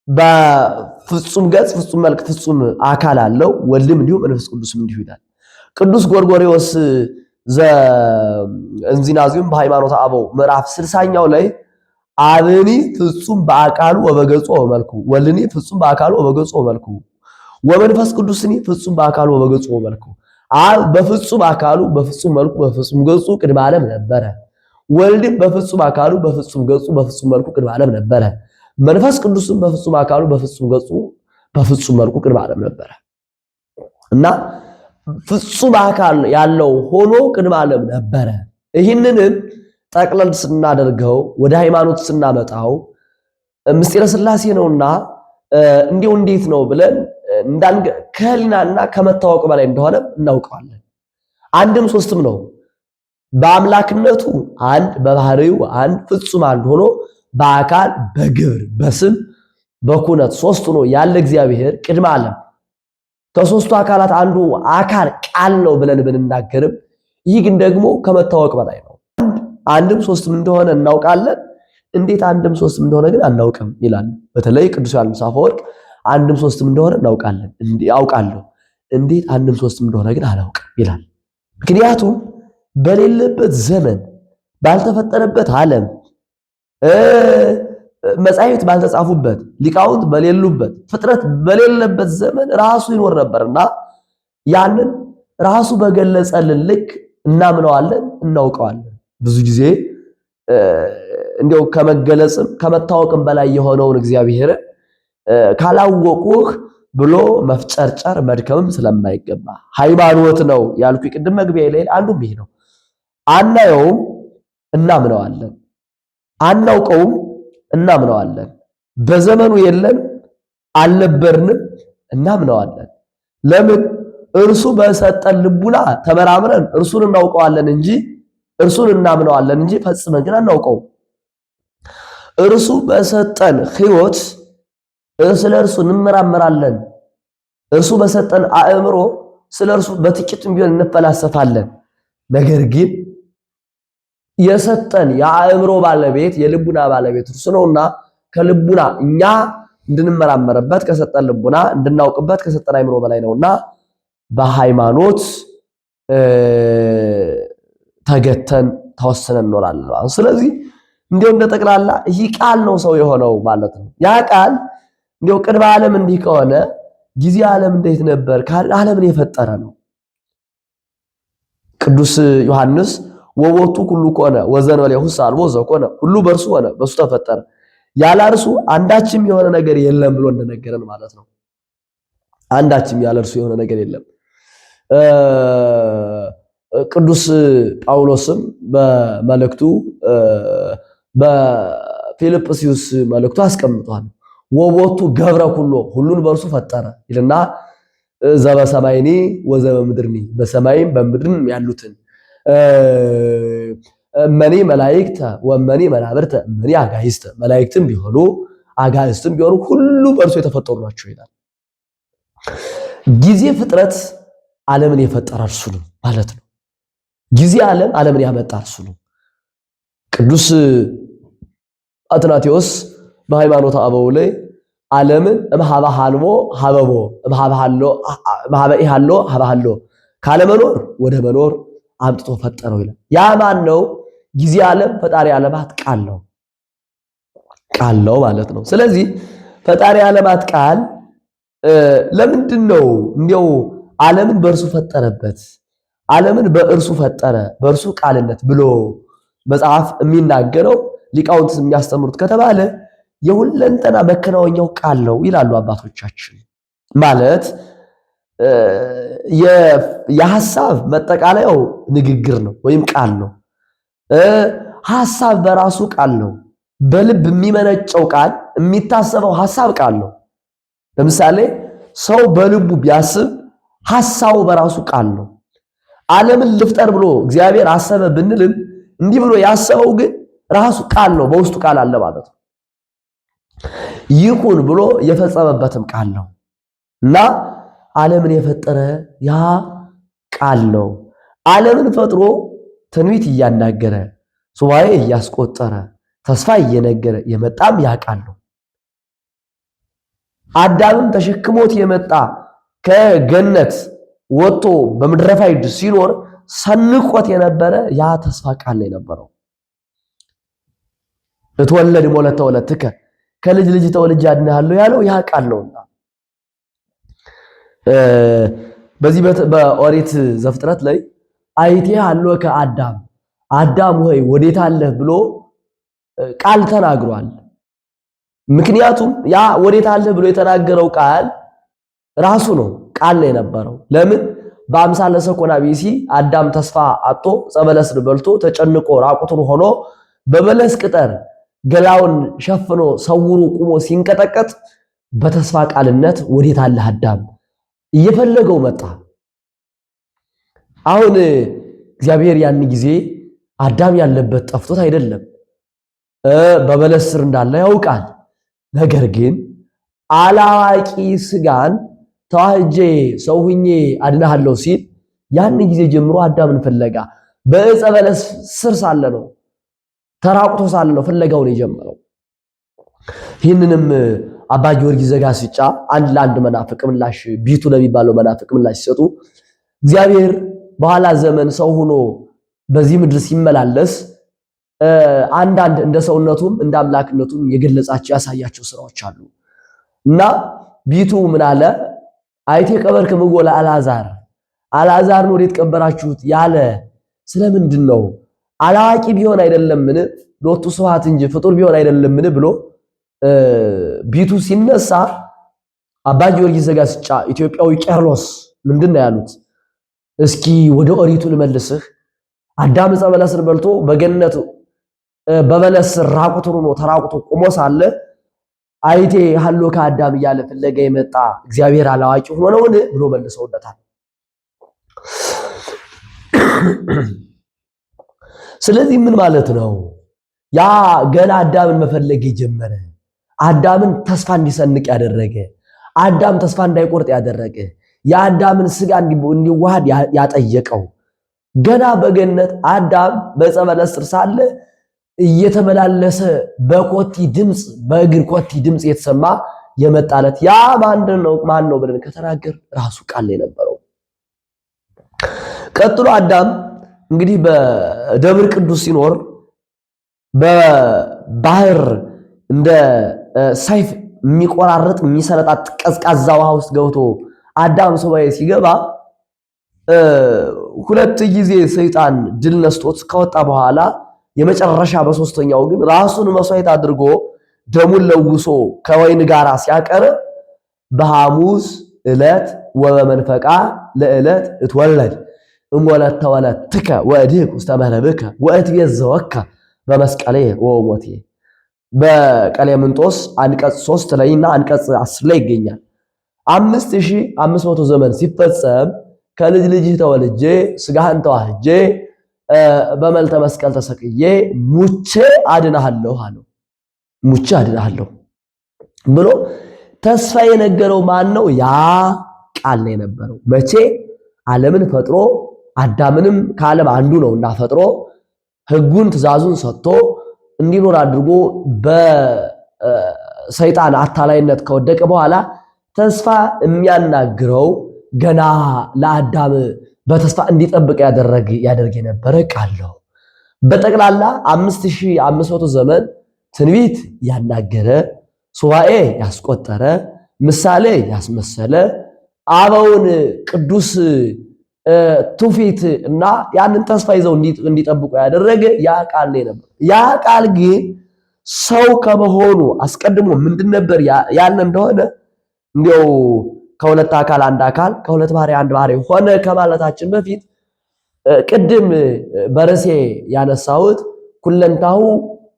በፍጹም ገጽ፣ ፍጹም መልክ፣ ፍጹም አካል አለው፣ ወልድም እንዲሁ መንፈስ ቅዱስም እንዲሁ ይላል። ቅዱስ ጎርጎርዮስ ዘእንዚናዚዩም በሃይማኖተ አበው ምዕራፍ 60ኛው ላይ አብኒ ፍጹም በአካሉ ወበገጹ ወበመልኩ፣ ወልድኒ ፍጹም በአካሉ ወበገጹ ወበመልኩ፣ ወመንፈስ ቅዱስኒ ፍጹም በአካሉ ወበገጹ ወበመልኩ። አብ በፍጹም አካሉ በፍጹም መልኩ በፍጹም ገጹ ቅድመ ዓለም ነበረ። ወልድም በፍጹም አካሉ በፍጹም ገጹ በፍጹም መልኩ ቅድመ ዓለም ነበረ። መንፈስ ቅዱስም በፍጹም አካሉ በፍጹም ገጹ በፍጹም መልኩ ቅድመ ዓለም ነበረ እና ፍጹም አካል ያለው ሆኖ ቅድመ ዓለም ነበረ። ይህንንም ጠቅለል ስናደርገው ወደ ሃይማኖት ስናመጣው ምስጢረ ሥላሴ ነውና እንዲሁ እንዴት ነው ብለን ከህሊናና ከመታወቅ በላይ እንደሆነ እናውቀዋለን። አንድም ሶስትም ነው። በአምላክነቱ አንድ፣ በባህሪው አንድ፣ ፍጹም አንድ ሆኖ በአካል በግብር በስም በኩነት ሶስት ሆኖ ያለ እግዚአብሔር ቅድመ ዓለም ከሶስቱ አካላት አንዱ አካል ቃል ነው ብለን ብንናገርም ይህ ግን ደግሞ ከመታወቅ በላይ ነው። አንድም ሶስትም እንደሆነ እናውቃለን። እንዴት አንድም ሶስትም እንደሆነ ግን አናውቅም ይላል። በተለይ ቅዱስ ዮሐንስ አፈወርቅ አንድም ሶስትም እንደሆነ እናውቃለን አውቃለሁ፣ እንዴት አንድም ሶስትም እንደሆነ ግን አላውቅም ይላል። ምክንያቱም በሌለበት ዘመን ባልተፈጠረበት ዓለም መጻሕፍት ባልተጻፉበት ሊቃውንት በሌሉበት ፍጥረት በሌለበት ዘመን ራሱ ይኖር ነበርና ያንን ራሱ በገለጸልን ልክ እናምነዋለን፣ እናውቀዋለን። ብዙ ጊዜ እንዲያው ከመገለጽም ከመታወቅም በላይ የሆነውን እግዚአብሔር ካላወቁህ ብሎ መፍጨርጨር መድከምም ስለማይገባ ሃይማኖት ነው ያልኩ ቅድም መግቢያ ላይ አንዱም ይሄ ነው። አናየውም፣ እናምነዋለን። አናውቀውም፣ እናምነዋለን። በዘመኑ የለን አልነበርንም፣ እናምነዋለን። ለምን? እርሱ በሰጠን ልቡና ተመራምረን እርሱን እናውቀዋለን እንጂ እርሱን እናምነዋለን እንጂ ፈጽመን ግን አናውቀውም። እርሱ በሰጠን ሕይወት ስለ እርሱ እንመራመራለን። እርሱ በሰጠን አእምሮ ስለ እርሱ በጥቂቱም ቢሆን እንፈላሰፋለን። ነገር ግን የሰጠን የአእምሮ ባለቤት የልቡና ባለቤት እርሱ ነውና ከልቡና እኛ እንድንመራመርበት ከሰጠን ልቡና እንድናውቅበት ከሰጠን አእምሮ በላይ ነውና በሃይማኖት ተገተን ተወስነን እንኖራለን። ስለዚህ እንዲያው እንደ ጠቅላላ ይህ ቃል ነው ሰው የሆነው ማለት ነው። ያ ቃል እንዲያው ቅድመ ዓለም እንዲህ ከሆነ ጊዜ ዓለም እንዴት ነበር? ዓለምን የፈጠረ ነው። ቅዱስ ዮሐንስ ወቦቱ ሁሉ ኮነ ወዘንበሌሁ አልቦ ዘኮነ፣ ሁሉ በእርሱ ሆነ በእሱ ተፈጠረ፣ ያለ እርሱ አንዳችም የሆነ ነገር የለም ብሎ እንደነገረን ማለት ነው። አንዳችም ያለ እርሱ የሆነ ነገር የለም። ቅዱስ ጳውሎስም በመልእክቱ በፊልጵስዩስ መልእክቱ አስቀምጧል። ወቦቱ ገብረ ኩሎ፣ ሁሉን በእርሱ ፈጠረ ይልና ዘበሰማይኒ ወዘበምድርኒ፣ በሰማይም በምድርም ያሉትን፣ እመኒ መላእክተ ወእመኒ መናብርተ እመኒ አጋእዝተ፣ መላእክትም ቢሆኑ አጋእዝትም ቢሆኑ ሁሉ በእርሱ የተፈጠሩ ናቸው ይላል። ጊዜ ፍጥረት ዓለምን የፈጠረ እርሱ ነው ማለት ነው። ጊዜ ዓለም ዓለምን ያመጣ እርሱ ነው። ቅዱስ አትናቴዎስ በሃይማኖተ አበው ላይ ዓለምን እምኀበ ሀልዎ ሀበቦ፣ እምኀበ ኢሃሎ ሀበ ሀሎ፣ ካለመኖር ወደ መኖር አምጥቶ ፈጠረው ይላል። ያ ማን ነው? ጊዜ ዓለም ፈጣሪ ዓለማት ቃል ነው፣ ቃል ነው ማለት ነው። ስለዚህ ፈጣሪ ዓለማት ቃል ለምንድን ነው እንዲያው ዓለምን በእርሱ ፈጠረበት፣ ዓለምን በእርሱ ፈጠረ፣ በእርሱ ቃልነት ብሎ መጽሐፍ የሚናገረው፣ ሊቃውንት የሚያስተምሩት ከተባለ የሁለንተና መከናወኛው ቃል ነው ይላሉ አባቶቻችን። ማለት የሐሳብ መጠቃለያው ንግግር ነው ወይም ቃል ነው። ሐሳብ በራሱ ቃል ነው። በልብ የሚመነጨው ቃል፣ የሚታሰበው ሐሳብ ቃል ነው። ለምሳሌ ሰው በልቡ ቢያስብ ሐሳቡ በራሱ ቃል ነው። ዓለምን ልፍጠር ብሎ እግዚአብሔር አሰበ ብንልም እንዲህ ብሎ ያሰበው ግን ራሱ ቃል ነው፣ በውስጡ ቃል አለ ማለት ነው። ይኩን ብሎ የፈጸመበትም ቃል ነው እና ዓለምን የፈጠረ ያ ቃል ነው። ዓለምን ፈጥሮ ትንቢት እያናገረ፣ ሱባኤ እያስቆጠረ፣ ተስፋ እየነገረ የመጣም ያ ቃል ነው። አዳምም ተሸክሞት የመጣ፣ ከገነት ወጥቶ በምድረ ፋይድ ሲኖር ሰንቆት የነበረ ያ ተስፋ ቃል ነው የነበረው። እትወለድ እምወለተ ወለትከ፣ ከልጅ ልጅ ተወልጄ አድንሃለሁ ያለው ያ ቃል ነውና በዚህ በኦሪት ዘፍጥረት ላይ አይቴ ሀሎከ አዳም፣ አዳም ሆይ ወዴት አለህ ብሎ ቃል ተናግሯል። ምክንያቱም ያ ወዴት አለህ ብሎ የተናገረው ቃል ራሱ ነው፣ ቃል ነው የነበረው። ለምን? በአምሳለ ሰኮና ቢሲ አዳም ተስፋ አጥቶ ዕፀ በለስን በልቶ ተጨንቆ ራቁቱን ሆኖ በበለስ ቅጠር ገላውን ሸፍኖ ሰውሩ ቁሞ ሲንቀጠቀጥ በተስፋ ቃልነት ወዴት አለህ አዳም እየፈለገው መጣ። አሁን እግዚአብሔር ያን ጊዜ አዳም ያለበት ጠፍቶት አይደለም፣ በበለስ ስር እንዳለ ያውቃል። ነገር ግን አላዋቂ ስጋን ተዋህጄ ሰው ሁኜ አድናሃለሁ ሲል ያን ጊዜ ጀምሮ አዳምን ፍለጋ በዕፀ በለስ ስር ሳለ ነው፣ ተራቁቶ ሳለ ነው ፍለጋውን የጀመረው። ይህንንም አባ ጊዮርጊስ ዘጋስጫ አንድ ለአንድ መናፍቅ ምላሽ፣ ቢቱ ለሚባለው መናፍቅ ምላሽ ሲሰጡ እግዚአብሔር በኋላ ዘመን ሰው ሆኖ በዚህ ምድር ሲመላለስ አንዳንድ እንደ ሰውነቱም እንደ አምላክነቱም የገለጻቸው ያሳያቸው ስራዎች አሉ እና ቢቱ ምን አለ? አይቴ ቀበርክምዎ ለአልዓዛር፣ አልዓዛርን ወዴት ቀበራችሁት ያለ ስለምንድን ነው? አላዋቂ ቢሆን አይደለምን? ሎቱ ስብሐት እንጂ ፍጡር ቢሆን አይደለምን? ብሎ ቢቱ ሲነሳ አባ ጊዮርጊስ ዘጋስጫ ኢትዮጵያዊ ቄርሎስ ምንድን ነው ያሉት? እስኪ ወደ ኦሪቱ ልመልስህ። አዳም ዕፀ በለስን በልቶ በገነት በበለስ ራቁቱን ሆኖ ተራቁቶ ቆሞ ሳለ አይቴ ሀሎከ አዳም እያለ ፍለጋ የመጣ እግዚአብሔር አላዋቂ ሆኖ ነውን? ብሎ መልሰውለታል። ስለዚህ ምን ማለት ነው? ያ ገና አዳምን መፈለግ የጀመረ፣ አዳምን ተስፋ እንዲሰንቅ ያደረገ፣ አዳም ተስፋ እንዳይቆርጥ ያደረገ፣ የአዳምን ስጋ እንዲዋሃድ ያጠየቀው፣ ገና በገነት አዳም በዕፀ በለስ ስር ሳለ እየተመላለሰ በኮቲ ድምፅ፣ በእግር ኮቲ ድምፅ የተሰማ የመጣለት ያ ማን ነው ብለን ከተናገር ራሱ ቃል የነበረው። ቀጥሎ አዳም እንግዲህ በደብር ቅዱስ ሲኖር በባህር እንደ ሰይፍ የሚቆራርጥ የሚሰነጣጥ ቀዝቃዛ ውሃ ውስጥ ገብቶ አዳም ሱባኤ ሲገባ ሁለት ጊዜ ሰይጣን ድል ነስቶት ከወጣ በኋላ የመጨረሻ በሶስተኛው ግን ራሱን መስዋዕት አድርጎ ደሙን ለውሶ ከወይን ጋር ሲያቀርብ በሐሙስ ዕለት ወበመንፈቃ ለዕለት እትወለድ እምወለተ ወለትከ ወእድህቅ ውስተ መህረብከ ወእትቤዘወከ በመስቀሌ ወሞቴ በቀሌምንጦስ አንቀጽ 3 ላይ እና አንቀጽ 10 ላይ ይገኛል። 5500 ዘመን ሲፈጸም ከልጅ ልጅህ ተወልጄ ስጋህን ተዋህጄ በመልተ መስቀል ተሰቅዬ ሙቼ አድናሃለሁ አለው። ሙቼ አድናሃለሁ ብሎ ተስፋ የነገረው ማን ነው? ያ ቃል ነው የነበረው። መቼ ዓለምን ፈጥሮ አዳምንም ከዓለም አንዱ ነውና ፈጥሮ ሕጉን ትእዛዙን ሰጥቶ እንዲኖር አድርጎ በሰይጣን አታላይነት ከወደቀ በኋላ ተስፋ የሚያናግረው ገና ለአዳም በተስፋ እንዲጠብቅ ያደርግ የነበረ ቃል ነው። በጠቅላላ 5500 ዘመን ትንቢት ያናገረ፣ ሱባኤ ያስቆጠረ፣ ምሳሌ ያስመሰለ፣ አበውን ቅዱስ ትውፊት እና ያንን ተስፋ ይዘው እንዲጠብቁ ያደረገ ያ ቃል ነው የነበረው። ያ ቃል ግን ሰው ከመሆኑ አስቀድሞ ምንድን ነበር ያለ እንደሆነ እንዲያው ከሁለት አካል አንድ አካል ከሁለት ባህሪ አንድ ባህሪ ሆነ ከማለታችን በፊት ቅድም በርዕሴ ያነሳሁት ኩለንታሁ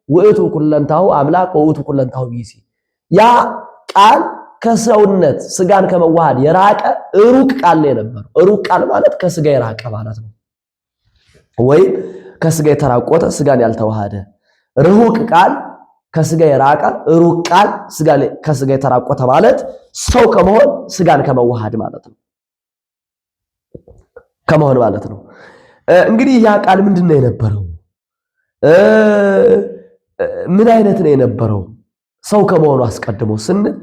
ውእቱ ኩለንታሁ አምላክ ወውእቱ ኩለንታሁ ብእሲ፣ ያ ቃል ከሰውነት ስጋን ከመዋሃድ የራቀ ሩቅ ቃል ነው የነበረው። ሩቅ ቃል ማለት ከስጋ የራቀ ማለት ነው፣ ወይም ከስጋ የተራቆተ ስጋን ያልተዋሃደ። ርሁቅ ቃል ከስጋ የራቀ፣ ሩቅ ቃል ከስጋ የተራቆተ ማለት ሰው ከመሆን ስጋን ከመዋሃድ ማለት ነው፣ ከመሆን ማለት ነው። እንግዲህ ያ ቃል ምንድን ነው የነበረው? ምን አይነት ነው የነበረው? ሰው ከመሆኑ አስቀድሞ ስንል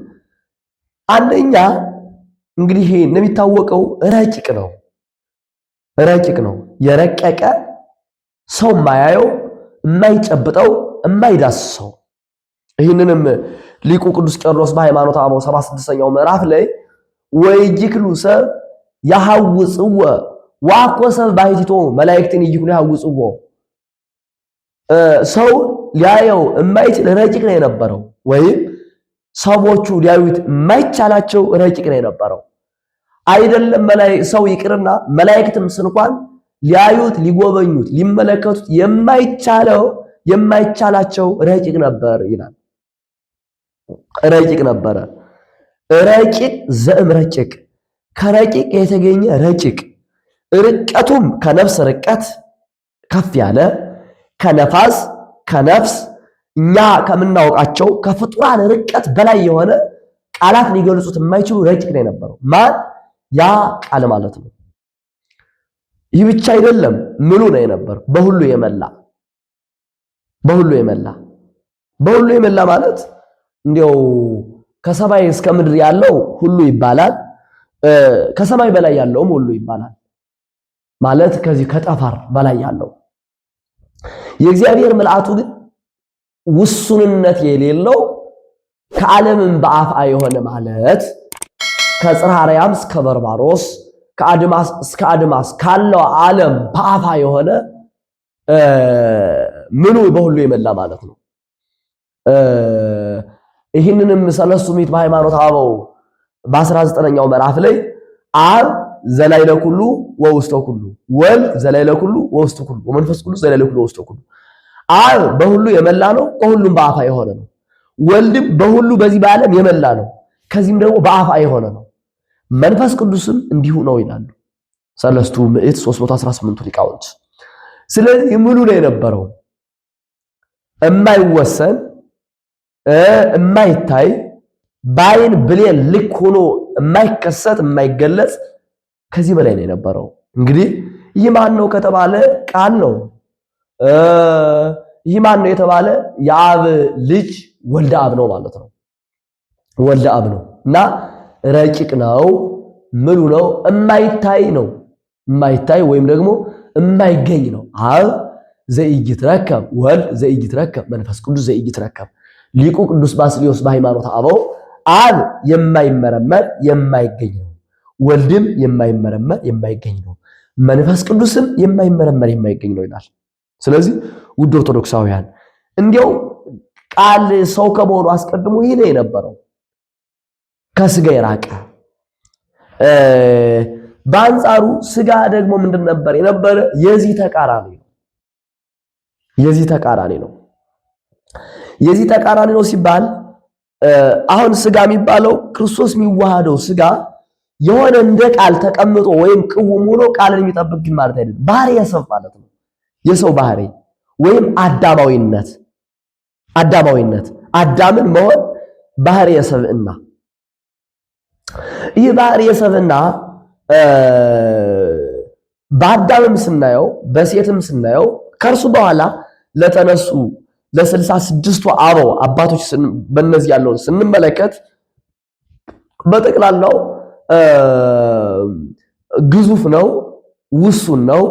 አንደኛ እንግዲህ እንደሚታወቀው ረቂቅ ነው። ረቂቅ ነው። የረቀቀ ሰው የማያየው፣ የማይጨብጠው፣ የማይዳስሰው። ይህንንም ሊቁ ቅዱስ ቄርሎስ በሃይማኖተ አበው 76ኛው ምዕራፍ ላይ ወይይክሉ ሰብ ያሐውጽዎ ወአኮ ሰብ ባሕቲቶ መላእክትን ኢይክሉ ያሐውጽዎ፣ ሰው ሊያየው የማይችል ረቂቅ ነው የነበረው፣ ወይም ሰዎቹ ሊያዩት የማይቻላቸው ረቂቅ ነው የነበረው። አይደለም ሰው ይቅርና መላእክትም ስንኳን ሊያዩት፣ ሊጎበኙት፣ ሊመለከቱት የማይቻለው የማይቻላቸው ረቂቅ ነበር ይላል። ረቂቅ ነበረ። ረቂቅ ዘእም ረቂቅ፣ ከረቂቅ የተገኘ ረቂቅ፣ ርቀቱም ከነፍስ ርቀት ከፍ ያለ፣ ከነፋስ ከነፍስ እኛ ከምናውቃቸው ከፍጡራን ርቀት በላይ የሆነ ቃላት ሊገልጹት የማይችሉ ረቂቅ ነው የነበረው። ማን? ያ ቃል ማለት ነው። ይህ ብቻ አይደለም፣ ምሉ ነው የነበረው። በሁሉ የመላ፣ በሁሉ የመላ፣ በሁሉ የመላ ማለት እንዲያው ከሰማይ እስከ ምድር ያለው ሁሉ ይባላል። ከሰማይ በላይ ያለውም ሁሉ ይባላል። ማለት ከዚህ ከጠፈር በላይ ያለው የእግዚአብሔር ምልአቱ ግን ውሱንነት የሌለው ከዓለምም በአፍአ የሆነ ማለት ከጽርሐ አርያም እስከ በርባሮስ ከአድማስ እስከ አድማስ ካለው ዓለም በአፍአ የሆነ ምሉ በሁሉ የመላ ማለት ነው። ይህንንም ሰለስቱ ምዕት በሃይማኖተ አበው በ19ኛው ምዕራፍ ላይ አብ ዘላዕለ ኩሉ ወውስተ ኩሉ፣ ወልድ ዘላዕለ ኩሉ ወውስተ ኩሉ፣ ወመንፈስ ቅዱስ ዘላዕለ ኩሉ ወውስተ ኩሉ። አብ በሁሉ የመላ ነው፣ ከሁሉም በአፋ የሆነ ነው። ወልድም በሁሉ በዚህ በዓለም የመላ ነው፣ ከዚህም ደግሞ በአፋ የሆነ ነው። መንፈስ ቅዱስም እንዲሁ ነው ይላሉ ሰለስቱ ምዕት 318ቱ ሊቃውንት። ስለዚህ ሙሉ ነው የነበረው፣ የማይወሰን፣ የማይታይ፣ በአይን ብሌን ልክ ሆኖ የማይከሰት፣ የማይገለጽ፣ ከዚህ በላይ ነው የነበረው። እንግዲህ ይህ ማን ነው ከተባለ ቃል ነው። ይህ ማን ነው የተባለ የአብ ልጅ ወልደ አብ ነው ማለት ነው። ወልደ አብ ነው እና ረቂቅ ነው፣ ምሉ ነው፣ የማይታይ ነው። የማይታይ ወይም ደግሞ የማይገኝ ነው። አብ ዘኢይትረከብ፣ ወልድ ዘኢይትረከብ፣ መንፈስ ቅዱስ ዘኢይትረከብ። ሊቁ ቅዱስ ባስልዮስ በሃይማኖተ አበው አብ የማይመረመር የማይገኝ ነው። ወልድም የማይመረመር የማይገኝ ነው። መንፈስ ቅዱስም የማይመረመር የማይገኝ ነው ይላል። ስለዚህ ውድ ኦርቶዶክሳውያን እንዲያው ቃል ሰው ከመሆኑ አስቀድሞ ይህ ነው የነበረው፣ ከስጋ የራቀ። በአንጻሩ ስጋ ደግሞ ምንድን ነበር የነበረ? የዚህ ተቃራኒ ነው። የዚህ ተቃራኒ ነው። የዚህ ተቃራኒ ነው ሲባል አሁን ስጋ የሚባለው ክርስቶስ የሚዋሃደው ስጋ የሆነ እንደ ቃል ተቀምጦ ወይም ቅውም ሆኖ ቃልን የሚጠብቅ ግን ማለት አይደለም። ባህሪ የሰው ማለት ነው። የሰው ባህሪ ወይም አዳማዊነት አዳማዊነት አዳምን መሆን ባህሪ የሰብእና። ይህ ባህሪ የሰብእና በአዳምም ስናየው በሴትም ስናየው ከእርሱ በኋላ ለተነሱ ለ66ቱ አበው አባቶች በእነዚህ ያለውን ስንመለከት በጠቅላላው ግዙፍ ነው፣ ውሱን ነው፣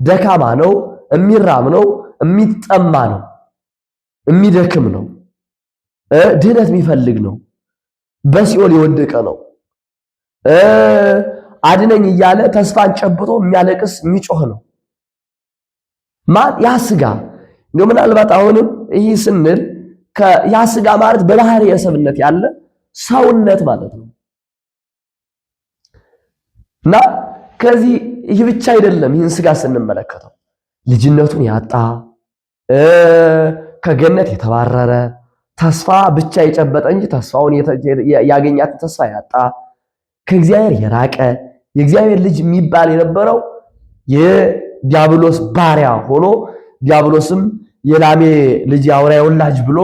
ደካማ ነው፣ የሚራብ ነው፣ የሚጠማ ነው፣ የሚደክም ነው፣ ድህነት የሚፈልግ ነው፣ በሲኦል የወደቀ ነው፣ አድነኝ እያለ ተስፋን ጨብጦ የሚያለቅስ የሚጮህ ነው። ማን ያ ስጋ? እንደው ምናልባት አሁንም ይህ ስንል ያ ስጋ ማለት በባህሪ የሰብነት ያለ ሰውነት ማለት ነው። እና ከዚህ ይህ ብቻ አይደለም። ይህን ስጋ ስንመለከተው ልጅነቱን ያጣ፣ ከገነት የተባረረ፣ ተስፋ ብቻ የጨበጠ እንጂ ተስፋውን ያገኛትን ተስፋ ያጣ፣ ከእግዚአብሔር የራቀ፣ የእግዚአብሔር ልጅ የሚባል የነበረው የዲያብሎስ ባሪያ ሆኖ ዲያብሎስም የላሜ ልጅ አውራ ወላጅ ብሎ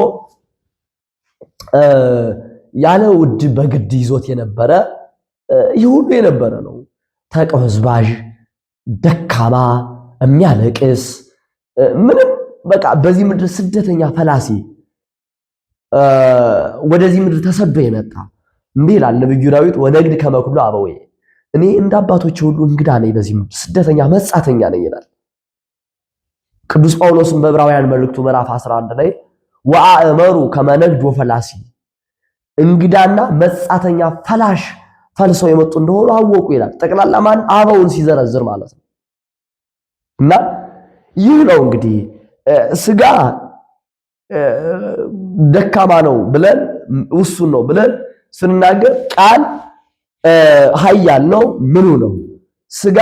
ያለ ውድ በግድ ይዞት የነበረ ይህ ሁሉ የነበረ ነው። ተቅበዝባዥ፣ ደካማ፣ የሚያለቅስ፣ ምንም በቃ በዚህ ምድር ስደተኛ ፈላሲ፣ ወደዚህ ምድር ተሰዶ የመጣ። እንዲህ ይላል ነብዩ ዳዊት፣ ወነግድ ከመኩሉ አበዌ፣ እኔ እንደ አባቶች ሁሉ እንግዳ ነኝ፣ በዚህ ምድር ስደተኛ መጻተኛ ነኝ ይላል። ቅዱስ ጳውሎስም በዕብራውያን መልእክቱ ምዕራፍ 11 ላይ ወአእመሩ ከመነግድ ወፈላሲ፣ እንግዳና መጻተኛ ፈላሽ ፈልሰው የመጡ እንደሆኑ አወቁ ይላል። ጠቅላላ ማን አበውን ሲዘረዝር ማለት ነው። እና ይህ ነው እንግዲህ ስጋ ደካማ ነው ብለን ውሱን ነው ብለን ስንናገር ቃል ኃያል ነው ምኑ ነው። ስጋ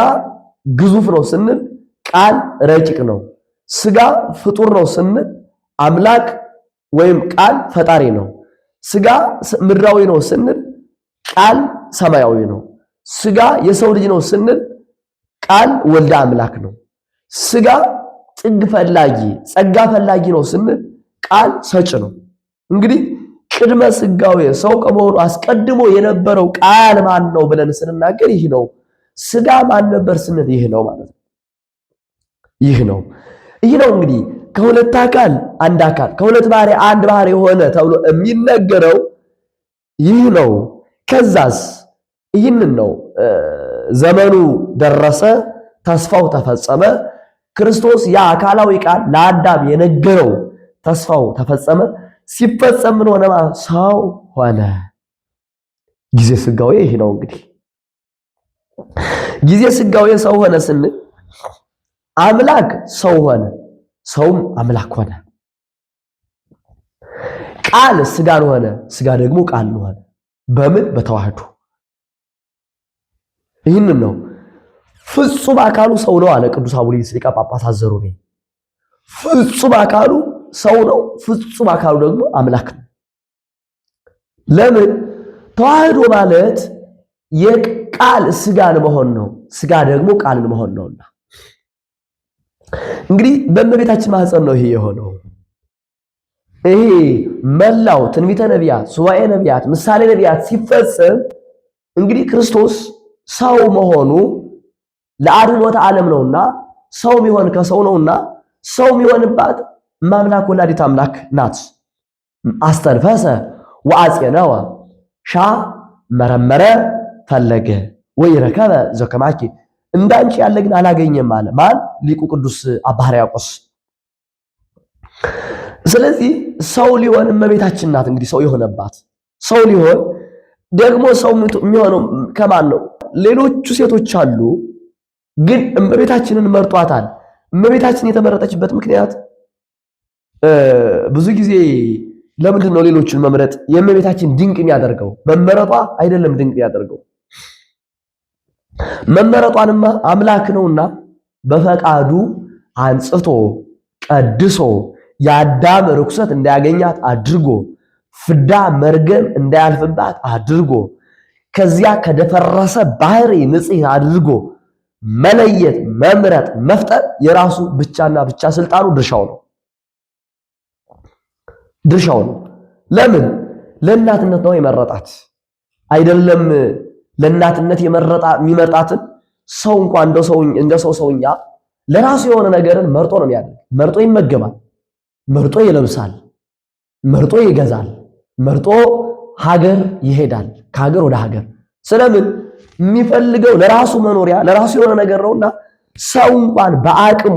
ግዙፍ ነው ስንል ቃል ረቂቅ ነው። ስጋ ፍጡር ነው ስንል አምላክ ወይም ቃል ፈጣሪ ነው። ስጋ ምድራዊ ነው ስንል ቃል ሰማያዊ ነው። ስጋ የሰው ልጅ ነው ስንል ቃል ወልደ አምላክ ነው። ስጋ ጥግ ፈላጊ ጸጋ ፈላጊ ነው ስንል ቃል ሰጭ ነው። እንግዲህ ቅድመ ስጋዌ ሰው ከመሆኑ አስቀድሞ የነበረው ቃል ማን ነው ብለን ስንናገር ይህ ነው። ስጋ ማን ነበር ስንል ይህ ነው ማለት ነው። ይህ ነው። ይህ ነው እንግዲህ ከሁለት አካል አንድ አካል፣ ከሁለት ባህሪ አንድ ባህሪ የሆነ ተብሎ የሚነገረው ይህ ነው። ከዛስ ይህንን ነው ዘመኑ ደረሰ፣ ተስፋው ተፈጸመ። ክርስቶስ ያ አካላዊ ቃል ለአዳም የነገረው ተስፋው ተፈጸመ። ሲፈጸም ምን ሆነ? ሰው ሆነ። ጊዜ ስጋዌ ይህ ነው እንግዲህ። ጊዜ ስጋዌ ሰው ሆነ ስንል አምላክ ሰው ሆነ፣ ሰውም አምላክ ሆነ። ቃል ስጋን ሆነ፣ ስጋ ደግሞ ቃል ሆነ። በምን? በተዋህዶ። ይህንን ነው ፍጹም አካሉ ሰው ነው አለ ቅዱስ አቡሊስ ሊቀ ጳጳሳት ዘሮሜ። ፍጹም አካሉ ሰው ነው፣ ፍጹም አካሉ ደግሞ አምላክ ነው። ለምን? ተዋህዶ ማለት የቃል ስጋን መሆን ነው፣ ስጋ ደግሞ ቃልን መሆን ነውና። እንግዲህ በእመቤታችን ማህፀን ነው ይሄ የሆነው። ይሄ መላው ትንቢተ ነቢያት፣ ሱባኤ ነቢያት፣ ምሳሌ ነቢያት ሲፈጸም እንግዲህ ክርስቶስ ሰው መሆኑ ለአድኅኖተ ዓለም ነውና፣ ሰው የሚሆን ከሰው ነውና፣ ሰው የሚሆንባት ማምላክ ወላዲት አምላክ ናት። አስተንፈሰ ወአጼነወ፣ ሻ መረመረ ፈለገ፣ ወይ ረከበ ዘከማኪ፣ እንዳንቺ ያለ ግን አላገኘም አለ። ማን? ሊቁ ቅዱስ አባ ሕርያቆስ። ስለዚህ ሰው ሊሆን እመቤታችን ናት እንግዲህ ሰው የሆነባት ሰው ሊሆን ደግሞ ሰው የሚሆነው ከማን ነው? ሌሎቹ ሴቶች አሉ፣ ግን እመቤታችንን መርጧታል። እመቤታችን የተመረጠችበት ምክንያት ብዙ ጊዜ ለምንድን ነው ሌሎችን መምረጥ የእመቤታችን ድንቅ የሚያደርገው? መመረጧ አይደለም ድንቅ የሚያደርገው። መመረጧንማ አምላክ ነውና በፈቃዱ አንጽቶ ቀድሶ የአዳም ርኩሰት እንዳያገኛት አድርጎ ፍዳ መርገም እንዳያልፍባት አድርጎ ከዚያ ከደፈረሰ ባህሪ ንጽሕት አድርጎ መለየት፣ መምረጥ፣ መፍጠር የራሱ ብቻና ብቻ ስልጣኑ ድርሻው ነው ድርሻው ነው። ለምን ለእናትነት ነው የመረጣት። አይደለም ለእናትነት የሚመርጣትን ሰው እንኳን እንደ ሰው ሰውኛ ለራሱ የሆነ ነገርን መርጦ ነው የሚያደርግ። መርጦ ይመገባል፣ መርጦ ይለብሳል፣ መርጦ ይገዛል፣ መርጦ ሀገር ይሄዳል፣ ከሀገር ወደ ሀገር። ስለምን የሚፈልገው ለራሱ መኖሪያ ለራሱ የሆነ ነገር ነውና ሰው እንኳን በአቅሙ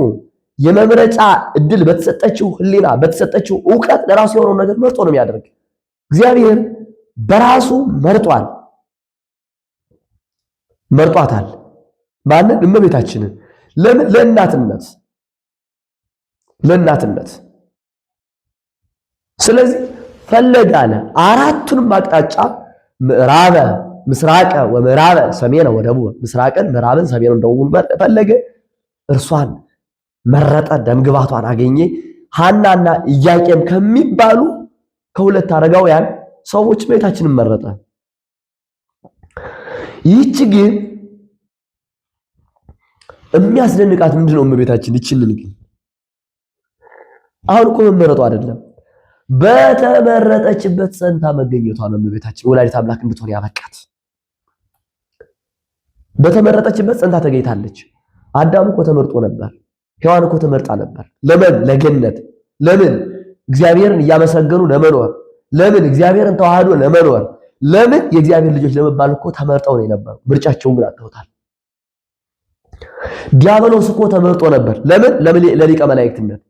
የመምረጫ እድል በተሰጠችው ሕሊና በተሰጠችው እውቀት ለራሱ የሆነውን ነገር መርጦ ነው የሚያደርግ። እግዚአብሔር በራሱ መርጧል፣ መርጧታል። ማንን? እመቤታችንን። ለምን? ለእናትነት ለእናትነት። ስለዚህ ፈለገ አለ አራቱንም አቅጣጫ ምዕራበ ምስራቀ ወምዕራበ ሰሜነ ወደቡበ፣ ምስራቅን፣ ምዕራብን፣ ሰሜንን፣ ደቡብን ፈለገ። እርሷን መረጠ፣ ደምግባቷን አገኘ። ሐናና ኢያቄም ከሚባሉ ከሁለት አረጋውያን ሰዎች እመቤታችንን መረጠ። ይህች ግን የሚያስደንቃት ምንድነው? እመቤታችን ይችንን ግን አሁን እኮ መመረጡ አይደለም በተመረጠችበት ጸንታ መገኘቷ ነው። እመቤታችን ወላዲተ አምላክ እንድትሆን ያበቃት በተመረጠችበት ጸንታ ተገኝታለች። አዳም እኮ ተመርጦ ነበር። ሔዋን እኮ ተመርጣ ነበር። ለምን? ለገነት። ለምን? እግዚአብሔርን እያመሰገኑ ለመኖር። ለምን? እግዚአብሔርን ተዋህዶ ለመኖር። ለምን? የእግዚአብሔር ልጆች ለመባል እኮ ተመርጠው ነው የነበሩ። ምርጫቸውን ግን አጥተውታል። ዲያብሎስ እኮ ተመርጦ ነበር። ለምን? ለሊቀ መላእክትነት።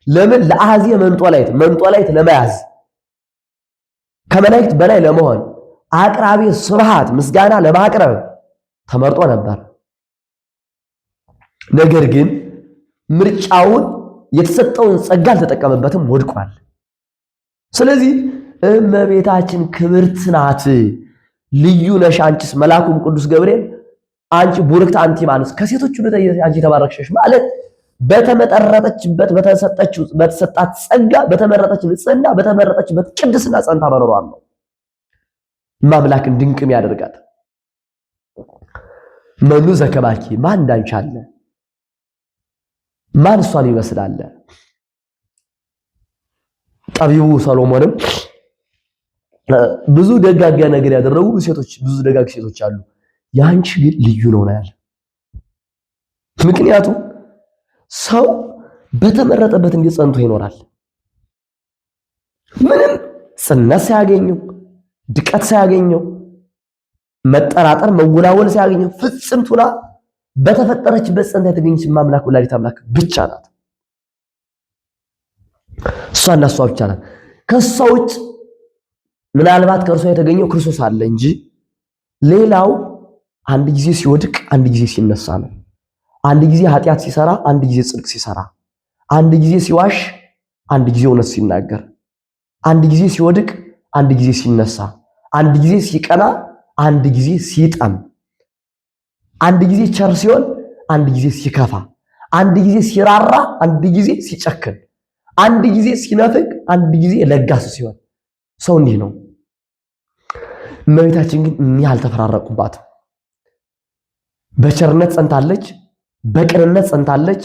ለምን? ለአሐዜ መንጦላይት፣ መንጦላይት ለመያዝ ከመላእክት በላይ ለመሆን አቅራቢ ስብሐት ምስጋና ለማቅረብ ተመርጦ ነበር። ነገር ግን ምርጫውን የተሰጠውን ጸጋ አልተጠቀመበትም፣ ወድቋል። ስለዚህ እመቤታችን ክብርት ናት፣ ልዩ ነሽ አንቺስ መልአኩም ቅዱስ ገብርኤል አንቺ ቡርክት አንቲ ማለት ከሴቶች ሁሉ አንቺ የተባረክሽ ማለት በተመረጠችበት በተሰጠችው በተሰጣት ጸጋ በተመረጠች ንጽህና በተመረጠችበት ቅድስና ጸንታ መኖሯን ነው ማምላክን ድንቅም ያደርጋት። መኑ ዘከማኪ ማን እንዳንቺ አለ? ማን እሷን ይመስላል? ጠቢቡ ሰሎሞንም ብዙ ደጋጋ ነገር ያደረጉ ሴቶች ብዙ ደጋግ ሴቶች አሉ፣ ያንቺ ግን ልዩ ነው ነው ያለ። ምክንያቱም ሰው በተመረጠበት እንዴት ጸንቶ ይኖራል? ምንም ጽነት ሳያገኘው፣ ድቀት ሳያገኘው፣ መጠራጠር መወላወል ሳያገኘው ፍጽምት ሆና በተፈጠረችበት ጸንታ የተገኘች ማምላክ ወላዲተ አምላክ ብቻ ናት። እሷና እሷ ብቻ ናት። ከእሷ ውጭ ምናልባት ከእርሷ የተገኘው ክርስቶስ አለ እንጂ ሌላው አንድ ጊዜ ሲወድቅ አንድ ጊዜ ሲነሳ ነው። አንድ ጊዜ ኃጢአት ሲሰራ፣ አንድ ጊዜ ጽድቅ ሲሰራ፣ አንድ ጊዜ ሲዋሽ፣ አንድ ጊዜ እውነት ሲናገር፣ አንድ ጊዜ ሲወድቅ፣ አንድ ጊዜ ሲነሳ፣ አንድ ጊዜ ሲቀና፣ አንድ ጊዜ ሲጠም፣ አንድ ጊዜ ቸር ሲሆን፣ አንድ ጊዜ ሲከፋ፣ አንድ ጊዜ ሲራራ፣ አንድ ጊዜ ሲጨክን፣ አንድ ጊዜ ሲነፍቅ፣ አንድ ጊዜ ለጋስ ሲሆን ሰው እንዲህ ነው። እመቤታችን ግን እኒህ አልተፈራረቁባትም። በቸርነት ጸንታለች፣ በቅንነት ጸንታለች፣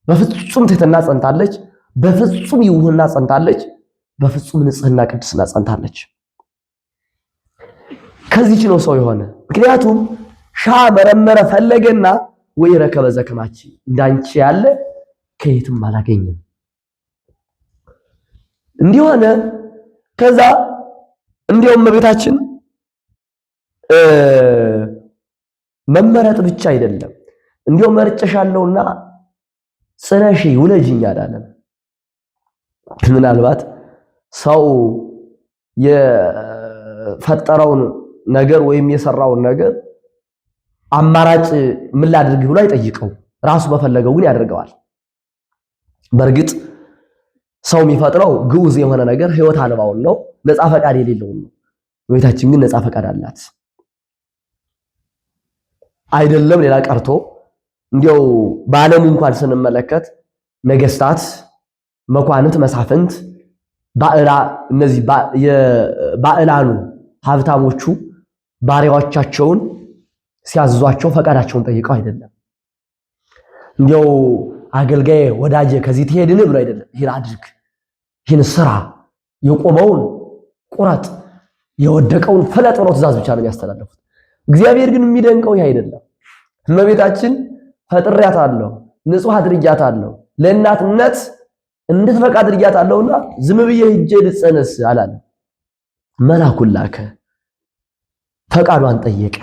በፍጹም ትህትና ጸንታለች፣ በፍጹም ይውህና ጸንታለች፣ በፍጹም ንጽህና ቅድስና ጸንታለች። ከዚች ነው ሰው የሆነ። ምክንያቱም ሻ መረመረ ፈለገና ወይ ረከበ ዘከማች እንዳንቺ ያለ ከየትም አላገኘም። እንዲሆነ ከዛ እንዲያውም እመቤታችን መመረጥ ብቻ አይደለም፣ እንዲያው መርጨሻለሁና ጽነሺ ውለጂኝ አላለም። ምናልባት ሰው የፈጠረውን ነገር ወይም የሰራውን ነገር አማራጭ ምን ላድርግ ብሎ አይጠይቀው። ራሱ በፈለገው ግን ያደርገዋል። በእርግጥ ሰው የሚፈጥረው ግዑዝ የሆነ ነገር ሕይወት አልባውን ነው፣ ነፃ ፈቃድ የሌለውን ነው። እመቤታችን ግን ነፃ ፈቃድ አላት። አይደለም ሌላ ቀርቶ እንዲያው በዓለሙ እንኳን ስንመለከት ነገስታት፣ መኳንንት፣ መሳፍንት እነዚህ ባዕላኑ ሀብታሞቹ ባሪያዎቻቸውን ሲያዝዟቸው ፈቃዳቸውን ጠይቀው አይደለም። እንዲያው አገልጋዬ ወዳጄ ከዚህ ትሄድን ብሎ አይደለም። ይህን አድርግ፣ ይህን ስራ፣ የቆመውን ቁረጥ፣ የወደቀውን ፍለጥ ብለው ትእዛዝ ብቻ ነው የሚያስተላልፉት። እግዚአብሔር ግን የሚደንቀው ይህ አይደለም። እመቤታችን ፈጥሬያታለሁ፣ ንጹሕ አድርጊያታለሁ፣ ለእናትነት እንድትበቃ አድርጊያታለሁና ዝም ብዬ ሂጄ ልጸነስ አላለም። መላኩን ላከ፣ ፈቃዷን ጠየቀ።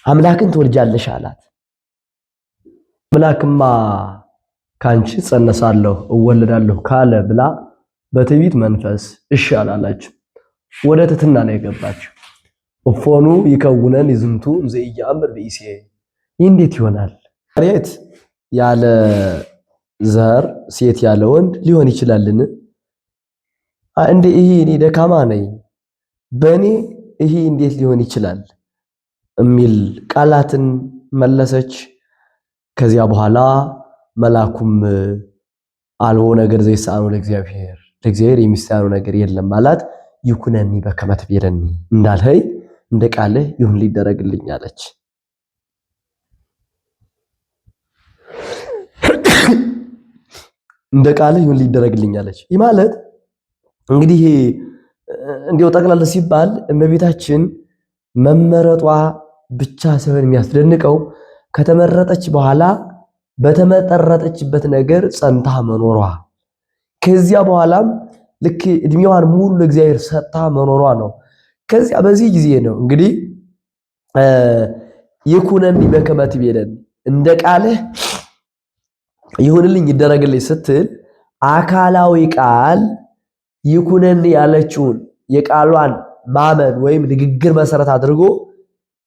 አምላክን ትወልጃለሽ አላት። አምላክማ ካንቺ ጸነሳለሁ እወለዳለሁ ካለ ብላ በትዕቢት መንፈስ እሺ አላለችም። ወደ ትትና ነው የገባችው። እፎኑ ይከውነን ይዝንቱ ዘኢየአምር ብእሴ፣ ይህ እንዴት ይሆናል? መሬት ያለ ዘር ሴት ያለ ወንድ ሊሆን ይችላልን? እንዴ ይሄ እኔ ደካማ ነኝ፣ በእኔ ይሄ እንዴት ሊሆን ይችላል? የሚል ቃላትን መለሰች። ከዚያ በኋላ መላኩም አልቦ ነገር ዘይሰአኑ ለእግዚአብሔር፣ ለእግዚአብሔር የሚሳነው ነገር የለም አላት። ይኩነኒ በከመ ትቤለኒ፣ እንዳልኸኝ እንደ ቃልህ ይሁን ሊደረግልኝ አለች። እንደ ቃልህ ይሁን ሊደረግልኝ አለች። ይህ ማለት እንግዲህ እንዲያው ጠቅላላ ሲባል እመቤታችን መመረጧ ብቻ ሳይሆን የሚያስደንቀው ከተመረጠች በኋላ በተመረጠችበት ነገር ጸንታ መኖሯ፣ ከዚያ በኋላም ልክ እድሜዋን ሙሉ ለእግዚአብሔር ሰጥታ መኖሯ ነው። ከዚያ በዚህ ጊዜ ነው እንግዲህ ይኩነኒ በከመ ትቤለኒ፣ እንደ ቃልህ ይሁንልኝ ይደረግልኝ ስትል አካላዊ ቃል ይኩነኒ ያለችውን የቃሏን ማመን ወይም ንግግር መሰረት አድርጎ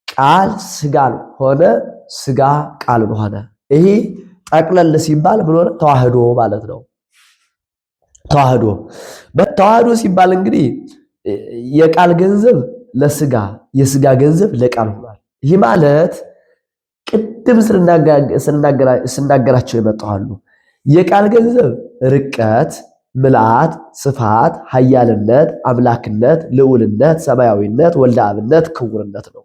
ቃል ስጋን ሆነ፣ ስጋ ቃልን ሆነ። ይሄ ጠቅለል ሲባል ምን ሆነ? ተዋህዶ ማለት ነው። ተዋህዶ በተዋህዶ ሲባል እንግዲህ የቃል ገንዘብ ለስጋ የስጋ ገንዘብ ለቃል ሆኗል። ይህ ማለት ቅድም ስናገራቸው የመጣሉ የቃል ገንዘብ ርቀት፣ ምልአት፣ ስፋት፣ ኃያልነት፣ አምላክነት፣ ልዑልነት፣ ሰማያዊነት፣ ወልደ አብነት፣ ክቡርነት ነው።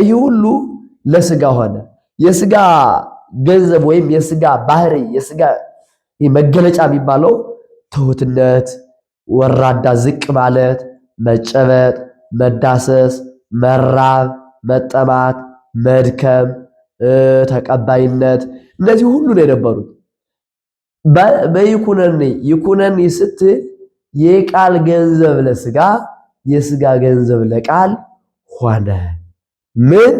ይህ ሁሉ ለስጋ ሆነ። የስጋ ገንዘብ ወይም የስጋ ባህሪ የስጋ መገለጫ የሚባለው ትሁትነት፣ ወራዳ ዝቅ ማለት፣ መጨበጥ፣ መዳሰስ፣ መራብ፣ መጠማት፣ መድከም፣ ተቀባይነት እነዚህ ሁሉ ነው የነበሩት። በይኩነኒ ይኩነኒ ስትል የቃል ገንዘብ ለስጋ የስጋ ገንዘብ ለቃል ሆነ። ምን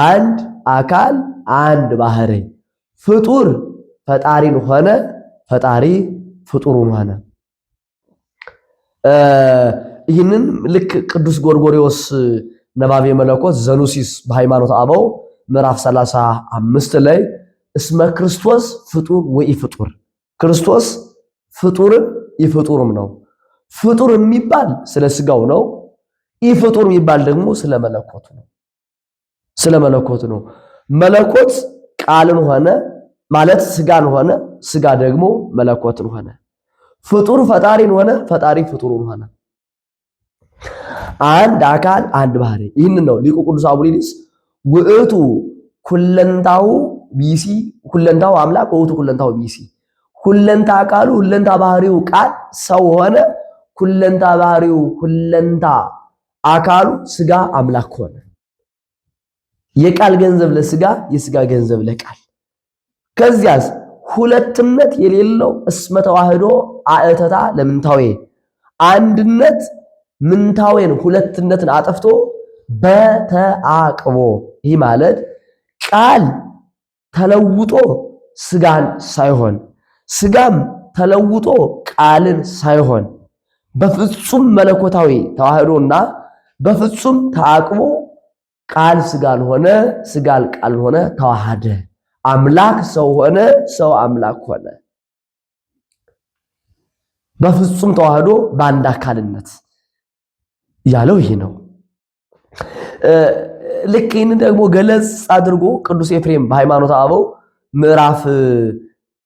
አንድ አካል አንድ ባህሪ ፍጡር ፈጣሪን ሆነ፣ ፈጣሪ ፍጡሩን ሆነ። ይህንን ልክ ቅዱስ ጎርጎርዮስ ነባቤ መለኮት ዘኑሲስ በሃይማኖት አበው ምዕራፍ 35 ላይ እስመ ክርስቶስ ፍጡር ወኢፍጡር፣ ክርስቶስ ፍጡርም ኢፍጡርም ነው። ፍጡር የሚባል ስለ ስጋው ነው። ኢፍጡር የሚባል ደግሞ ስለ መለኮቱ ነው። ስለ መለኮቱ ነው። መለኮት ቃልን ሆነ ማለት ስጋን ሆነ፣ ስጋ ደግሞ መለኮትን ሆነ። ፍጡር ፈጣሪን ሆነ፣ ፈጣሪ ፍጡሩን ሆነ። አንድ አካል አንድ ባህሪ። ይህንን ነው ሊቁ ቅዱስ አቡሊዲስ ውእቱ ኩለንታው ቢሲ ኩለንታው አምላክ ውእቱ ኩለንታው ቢሲ፣ ሁለንታ ቃሉ ሁለንታ ባህሪው ቃል ሰው ሆነ፣ ሁለንታ ባህሪው ሁለንታ አካሉ ስጋ አምላክ ሆነ። የቃል ገንዘብ ለስጋ የስጋ ገንዘብ ለቃል። ከዚያስ ሁለትነት የሌለው እስመ ተዋህዶ አእተታ ለምንታዌ፣ አንድነት ምንታዌን ሁለትነትን አጠፍቶ በተአቅቦ፣ ይህ ማለት ቃል ተለውጦ ስጋን ሳይሆን ስጋም ተለውጦ ቃልን ሳይሆን በፍጹም መለኮታዊ ተዋህዶና በፍጹም ተአቅቦ ቃል ስጋን ሆነ፣ ስጋል ቃል ሆነ፣ ተዋሃደ። አምላክ ሰው ሆነ፣ ሰው አምላክ ሆነ። በፍጹም ተዋህዶ በአንድ አካልነት ያለው ይህ ነው። ልክ ይህንን ደግሞ ገለጽ አድርጎ ቅዱስ ኤፍሬም በሃይማኖተ አበው ምዕራፍ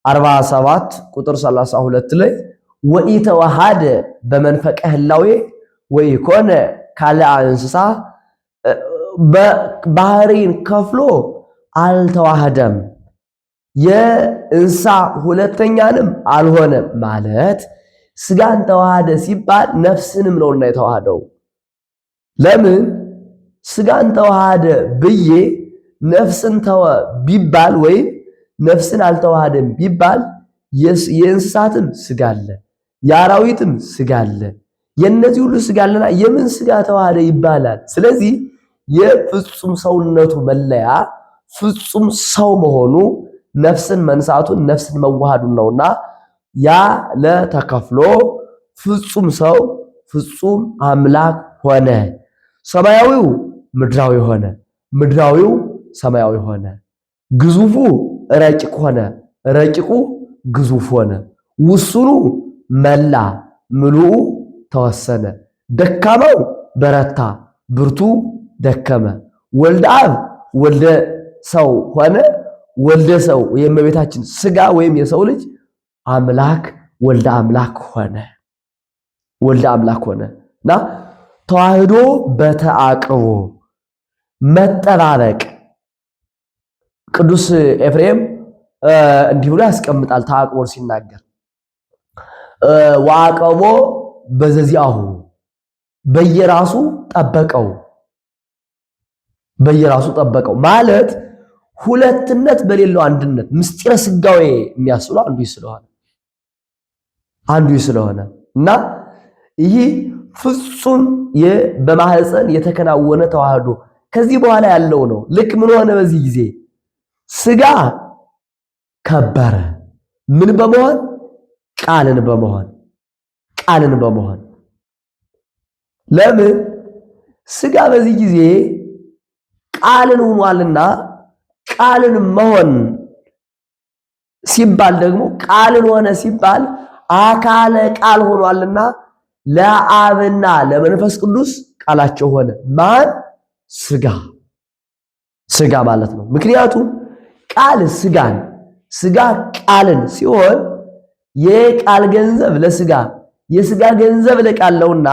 47 ቁጥር 32 ላይ ወኢተዋሃደ በመንፈቀ ህላዌ ወኢኮነ ካልአ እንስሳ፣ ባህሪን ከፍሎ አልተዋህደም፣ የእንስሳ ሁለተኛንም አልሆነም። ማለት ስጋን ተዋሃደ ሲባል ነፍስንም ነውና የተዋሃደው። ለምን ስጋን ተዋሃደ ብዬ ነፍስን ተወ ቢባል ወይም ነፍስን አልተዋሃደም ቢባል የእንስሳትም ስጋ አለ፣ የአራዊትም ስጋ አለ። የእነዚህ ሁሉ ስጋ አለና የምን ስጋ ተዋሃደ ይባላል? ስለዚህ የፍጹም ሰውነቱ መለያ ፍጹም ሰው መሆኑ ነፍስን መንሳቱን ነፍስን መዋሃዱን ነውና ያ ለተከፍሎ ፍጹም ሰው ፍጹም አምላክ ሆነ። ሰማያዊው ምድራዊ ሆነ፣ ምድራዊው ሰማያዊ ሆነ። ግዙፉ ረቂቅ ሆነ፣ ረቂቁ ግዙፍ ሆነ። ውሱኑ መላ፣ ምሉኡ ተወሰነ። ደካማው በረታ፣ ብርቱ ደከመ። ወልደ አብ ወልደ ሰው ሆነ። ወልደ ሰው የእመቤታችን ስጋ ወይም የሰው ልጅ አምላክ ወልደ አምላክ ሆነ። ወልደ አምላክ ሆነ እና ተዋህዶ በተአቅቦ መጠባበቅ ቅዱስ ኤፍሬም እንዲህ ብሎ ያስቀምጣል። ተአቅቦን ሲናገር ወአቀቦ በዘዚአሁ በየራሱ ጠበቀው፣ በየራሱ ጠበቀው ማለት ሁለትነት በሌለው አንድነት ምስጢረ ስጋዌ የሚያስብለው አንዱ ስለሆነ እና ይህ ፍጹም በማህፀን የተከናወነ ተዋህዶ ከዚህ በኋላ ያለው ነው። ልክ ምን ሆነ? በዚህ ጊዜ ስጋ ከበረ። ምን በመሆን? ቃልን በመሆን፣ ቃልን በመሆን። ለምን ስጋ በዚህ ጊዜ ቃልን ሆኗልና፣ ቃልን መሆን ሲባል ደግሞ ቃልን ሆነ ሲባል አካለ ቃል ሆኗልና ለአብና ለመንፈስ ቅዱስ ቃላቸው ሆነ። ማን? ስጋ፣ ስጋ ማለት ነው። ምክንያቱም ቃል ስጋን፣ ስጋ ቃልን ሲሆን የቃል ገንዘብ ለስጋ፣ የስጋ ገንዘብ ለቃል ነውና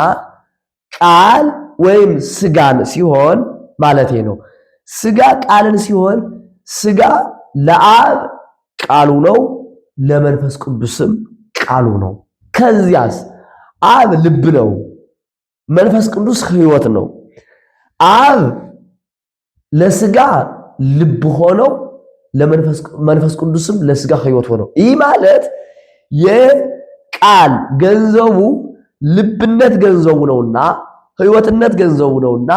ቃል ወይም ስጋን ሲሆን ማለት ነው። ስጋ ቃልን ሲሆን ስጋ ለአብ ቃሉ ነው፣ ለመንፈስ ቅዱስም ቃሉ ነው። ከዚያስ አብ ልብ ነው፣ መንፈስ ቅዱስ ሕይወት ነው። አብ ለስጋ ልብ ሆነው ለመንፈስ ቅዱስም ለስጋ ሕይወት ሆነው። ይህ ማለት የቃል ገንዘቡ ልብነት ገንዘቡ ነውና ሕይወትነት ገንዘቡ ነውና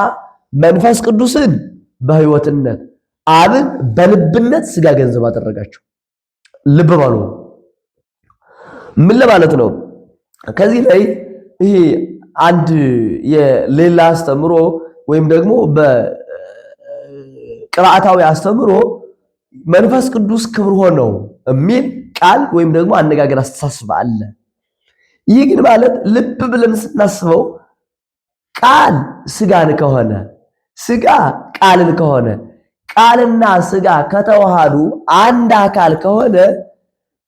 መንፈስ ቅዱስን በሕይወትነት አብን በልብነት ስጋ ገንዘብ አደረጋቸው። ልብ በሉ። ምን ለማለት ነው? ከዚህ ላይ ይሄ አንድ የሌላ አስተምሮ ወይም ደግሞ በቅርአታዊ አስተምሮ መንፈስ ቅዱስ ክብር ሆነው የሚል ቃል ወይም ደግሞ አነጋገር አስተሳስብ አለ። ይህ ግን ማለት ልብ ብለን ስናስበው ቃል ስጋን ከሆነ፣ ስጋ ቃልን ከሆነ፣ ቃልና ስጋ ከተዋሃዱ አንድ አካል ከሆነ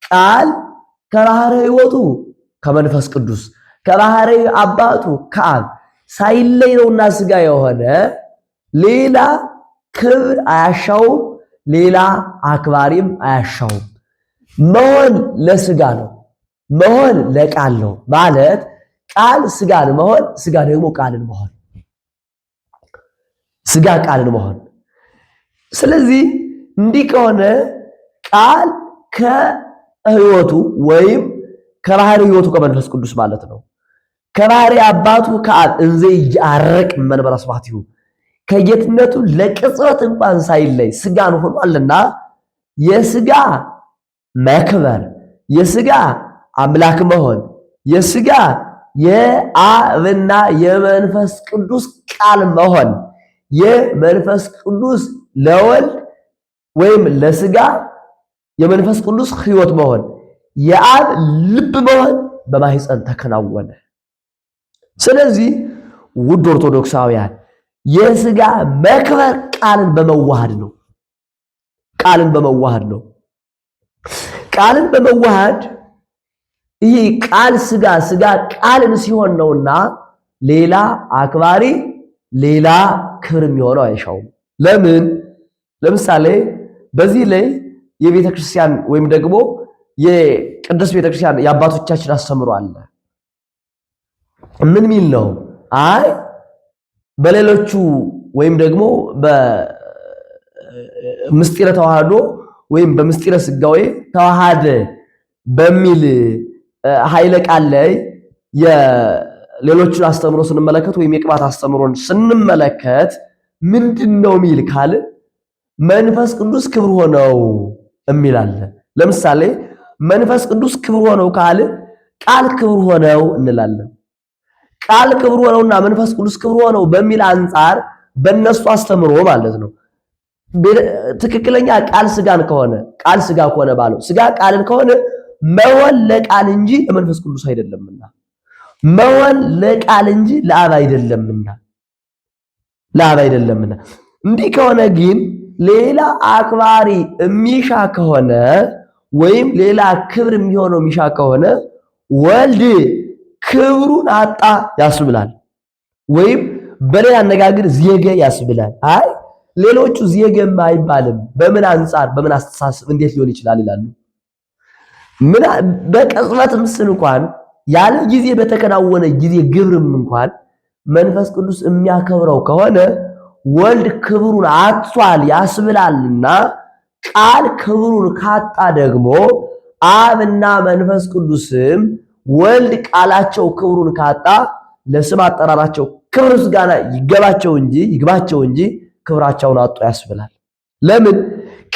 ቃል ከባህረ ሕይወቱ ከመንፈስ ቅዱስ ከባህረ አባቱ ከአብ ሳይለይ ነውና ስጋ የሆነ ሌላ ክብር አያሻውም፣ ሌላ አክባሪም አያሻውም። መሆን ለስጋ ነው፣ መሆን ለቃል ነው ማለት ቃል ስጋን መሆን፣ ስጋ ደግሞ ቃልን መሆን፣ ስጋ ቃልን መሆን። ስለዚህ እንዲህ ከሆነ ቃል ከሕይወቱ ወይም ከባህሪ ሕይወቱ ከመንፈስ ቅዱስ ማለት ነው፣ ከባህሪ አባቱ ከአብ እንዘ ይዓርቅ መንበረ ስብሐቲሁ ከጌትነቱ ለቅጽበት እንኳን ሳይለይ ስጋን ሆኗልና የስጋ መክበር፣ የስጋ አምላክ መሆን፣ የስጋ የአብና የመንፈስ ቅዱስ ቃል መሆን የመንፈስ ቅዱስ ለወልድ ወይም ለስጋ የመንፈስ ቅዱስ ሕይወት መሆን የአብ ልብ መሆን በማህፀን ተከናወነ። ስለዚህ ውድ ኦርቶዶክሳውያን የስጋ መክበር ቃልን በመዋሃድ ነው። ቃልን በመዋሃድ ነው። ቃልን በመዋሃድ ይህ ቃል ስጋ ስጋ ቃልን ሲሆን ነውና ሌላ አክባሪ ሌላ ክብር የሚሆነው አይሻውም። ለምን? ለምሳሌ በዚህ ላይ የቤተ ክርስቲያን ወይም ደግሞ የቅድስት ቤተ ክርስቲያን የአባቶቻችን አስተምሮ አለ። ምን ሚል ነው? አይ በሌሎቹ ወይም ደግሞ በምስጢረ ተዋህዶ ወይም በምስጢረ ስጋዌ ተዋሃደ በሚል ኃይለ ቃል ላይ የሌሎቹን አስተምሮ ስንመለከት ወይም የቅባት አስተምሮን ስንመለከት ምንድን ነው የሚል ካል መንፈስ ቅዱስ ክብር ሆነው የሚል አለ። ለምሳሌ መንፈስ ቅዱስ ክብር ሆነው ካል ቃል ክብር ሆነው እንላለን። ቃል ክብር ሆነውና መንፈስ ቅዱስ ክብር ሆነው በሚል አንጻር በእነሱ አስተምሮ ማለት ነው ትክክለኛ ቃል ስጋን ከሆነ ቃል ስጋ ከሆነ ባለው ስጋ ቃልን ከሆነ መሆን ለቃል እንጂ ለመንፈስ ቅዱስ አይደለምና መሆን ለቃል እንጂ ለአብ አይደለምና ለአብ አይደለምና። እንዲህ ከሆነ ግን ሌላ አክባሪ የሚሻ ከሆነ ወይም ሌላ ክብር የሚሆነው የሚሻ ከሆነ ወልድ ክብሩን አጣ ያስብላል። ወይም በሌላ አነጋገር ዜገ ያስብላል። አይ ሌሎቹ ዜገም አይባልም። በምን አንጻር በምን አስተሳሰብ እንዴት ሊሆን ይችላል ይላሉ። ምን በቅጽበት ምስል እንኳን ያለ ጊዜ በተከናወነ ጊዜ ግብርም እንኳን መንፈስ ቅዱስ የሚያከብረው ከሆነ ወልድ ክብሩን አጥቷል ያስብላልና ቃል ክብሩን ካጣ ደግሞ አብና መንፈስ ቅዱስም ወልድ ቃላቸው ክብሩን ካጣ ለስም አጠራራቸው ክብር ምስጋና ይገባቸው እንጂ ይግባቸው እንጂ ክብራቸውን አጡ ያስብላል። ለምን?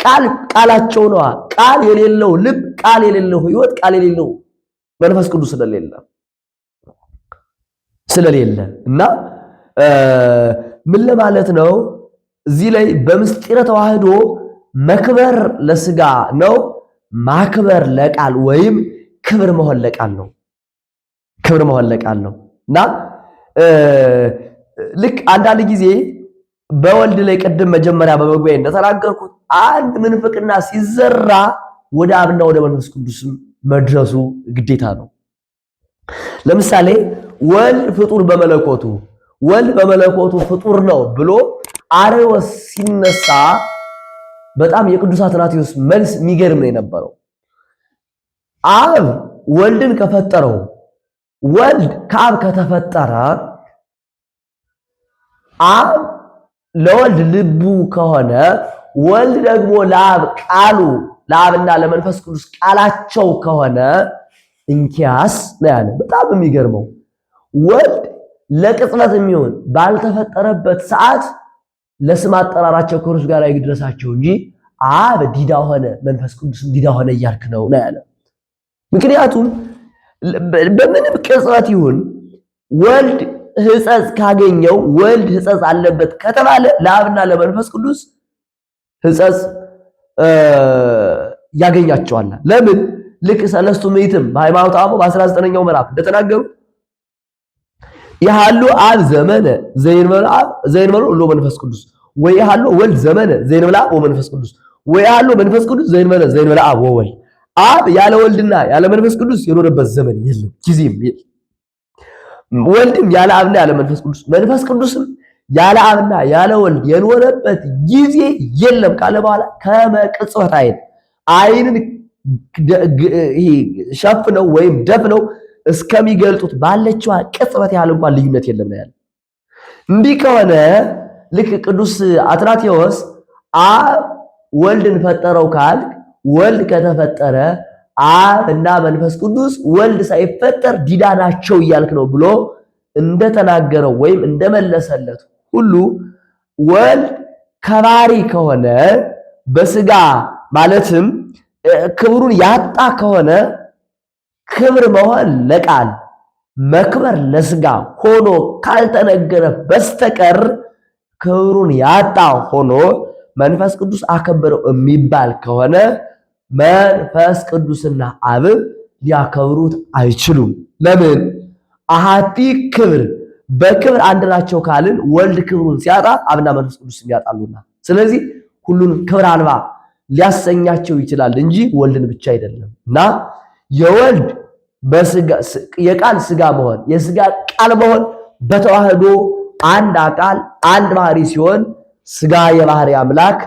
ቃል ቃላቸው ነዋ። ቃል የሌለው ልብ፣ ቃል የሌለው ሕይወት፣ ቃል የሌለው መንፈስ ቅዱስ ስለሌለ እና ምን ለማለት ነው እዚህ ላይ በምስጢረ ተዋህዶ መክበር ለስጋ ነው፣ ማክበር ለቃል ወይም ክብር መሆን ለቃል ነው። ክብር መሆን ለቃል ነው እና ልክ አንዳንድ ጊዜ በወልድ ላይ ቅድም መጀመሪያ በመግቢያ እንደተናገርኩት አንድ ምንፍቅና ሲዘራ ወደ አብና ወደ መንፈስ ቅዱስም መድረሱ ግዴታ ነው። ለምሳሌ ወልድ ፍጡር በመለኮቱ ወልድ በመለኮቱ ፍጡር ነው ብሎ አርዮስ ሲነሳ በጣም የቅዱስ አትናቴዎስ መልስ የሚገርም ነው የነበረው። አብ ወልድን ከፈጠረው ወልድ ከአብ ከተፈጠረ አብ ለወልድ ልቡ ከሆነ ወልድ ደግሞ ለአብ ቃሉ ለአብና ለመንፈስ ቅዱስ ቃላቸው ከሆነ እንኪያስ ነው ያለ። በጣም የሚገርመው ወልድ ለቅጽበት የሚሆን ባልተፈጠረበት ሰዓት ለስም አጠራራቸው ከእርሱ ጋር ይድረሳቸው እንጂ አብ ዲዳ ሆነ መንፈስ ቅዱስም ዲዳ ሆነ እያልክ ነው ነው ያለ። ምክንያቱም በምንም ቅጽበት ይሁን ወልድ ሕጸጽ ካገኘው ወልድ ሕጸጽ አለበት ከተባለ ለአብና ለመንፈስ ቅዱስ ሕጸጽ ያገኛቸዋል። ለምን? ልክ ሰለስቱ ምዕትም በሃይማኖተ አበው በ19ኛው ምዕራፍ እንደተናገሩ ይሃሉ አብ ዘመነ ዘይንበለ አብ ዘይንበለ ወሎ መንፈስ ቅዱስ ወይሃሉ ወልድ ዘመነ ዘይንበለ አብ ወመንፈስ ቅዱስ ወይሃሉ መንፈስ ቅዱስ ዘይንበለ ዘይንበለ አብ ወወልድ። አብ ያለ ወልድና ያለ መንፈስ ቅዱስ የኖረበት ዘመን የለም፣ ጊዜም የለም። ወልድም ያለ አብና ያለ መንፈስ ቅዱስ መንፈስ ቅዱስም ያለ አብና ያለ ወልድ የኖረበት ጊዜ የለም ካለ በኋላ ከመቅጽበት አይን አይንን ሸፍነው ወይም ደፍነው እስከሚገልጡት ባለችዋ ቅጽበት ያህል እንኳን ልዩነት የለም ነው ያለ። እንዲህ ከሆነ ልክ ቅዱስ አትናቴዎስ አብ ወልድን ፈጠረው ካልክ ወልድ ከተፈጠረ አብ እና መንፈስ ቅዱስ ወልድ ሳይፈጠር ዲዳ ናቸው እያልክ ነው ብሎ እንደተናገረው ወይም እንደመለሰለት ሁሉ ወልድ ከባሪ ከሆነ በስጋ ማለትም ክብሩን ያጣ ከሆነ ክብር መሆን ለቃል መክበር ለስጋ ሆኖ ካልተነገረ በስተቀር ክብሩን ያጣ ሆኖ መንፈስ ቅዱስ አከበረው የሚባል ከሆነ መንፈስ ቅዱስና አብም ሊያከብሩት አይችሉም። ለምን? አሃቲ ክብር በክብር አንድ ናቸው ካልን ወልድ ክብሩን ሲያጣ አብና መንፈስ ቅዱስ ያጣሉና፣ ስለዚህ ሁሉን ክብር አልባ ሊያሰኛቸው ይችላል እንጂ ወልድን ብቻ አይደለም። እና የወልድ የቃል ስጋ መሆን የስጋ ቃል መሆን በተዋህዶ አንድ አካል አንድ ባህሪ ሲሆን ስጋ የባህሪ አምላክ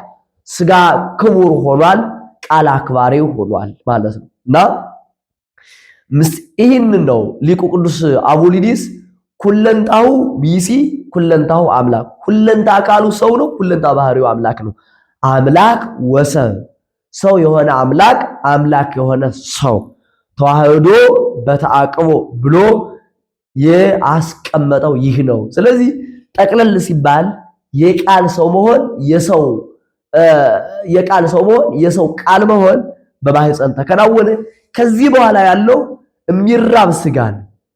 ስጋ ክቡር ሆኗል፣ ቃል አክባሪው ሆኗል ማለት ነው። እና ይህንን ነው ሊቁ ቅዱስ አቡሊዲስ ኩለንታሁ ብእሲ ኩለንታሁ አምላክ፣ ሁለንታ አካሉ ሰው ነው፣ ሁለንታ ባህሪው አምላክ ነው። አምላክ ወሰብ ሰው የሆነ አምላክ አምላክ የሆነ ሰው ተዋህዶ በተአቅቦ ብሎ የአስቀመጠው ይህ ነው። ስለዚህ ጠቅለል ሲባል የቃል ሰው መሆን የሰው የቃል ሰው መሆን የሰው ቃል መሆን በማህፀን ተከናወነ። ከዚህ በኋላ ያለው የሚራብ ስጋን፣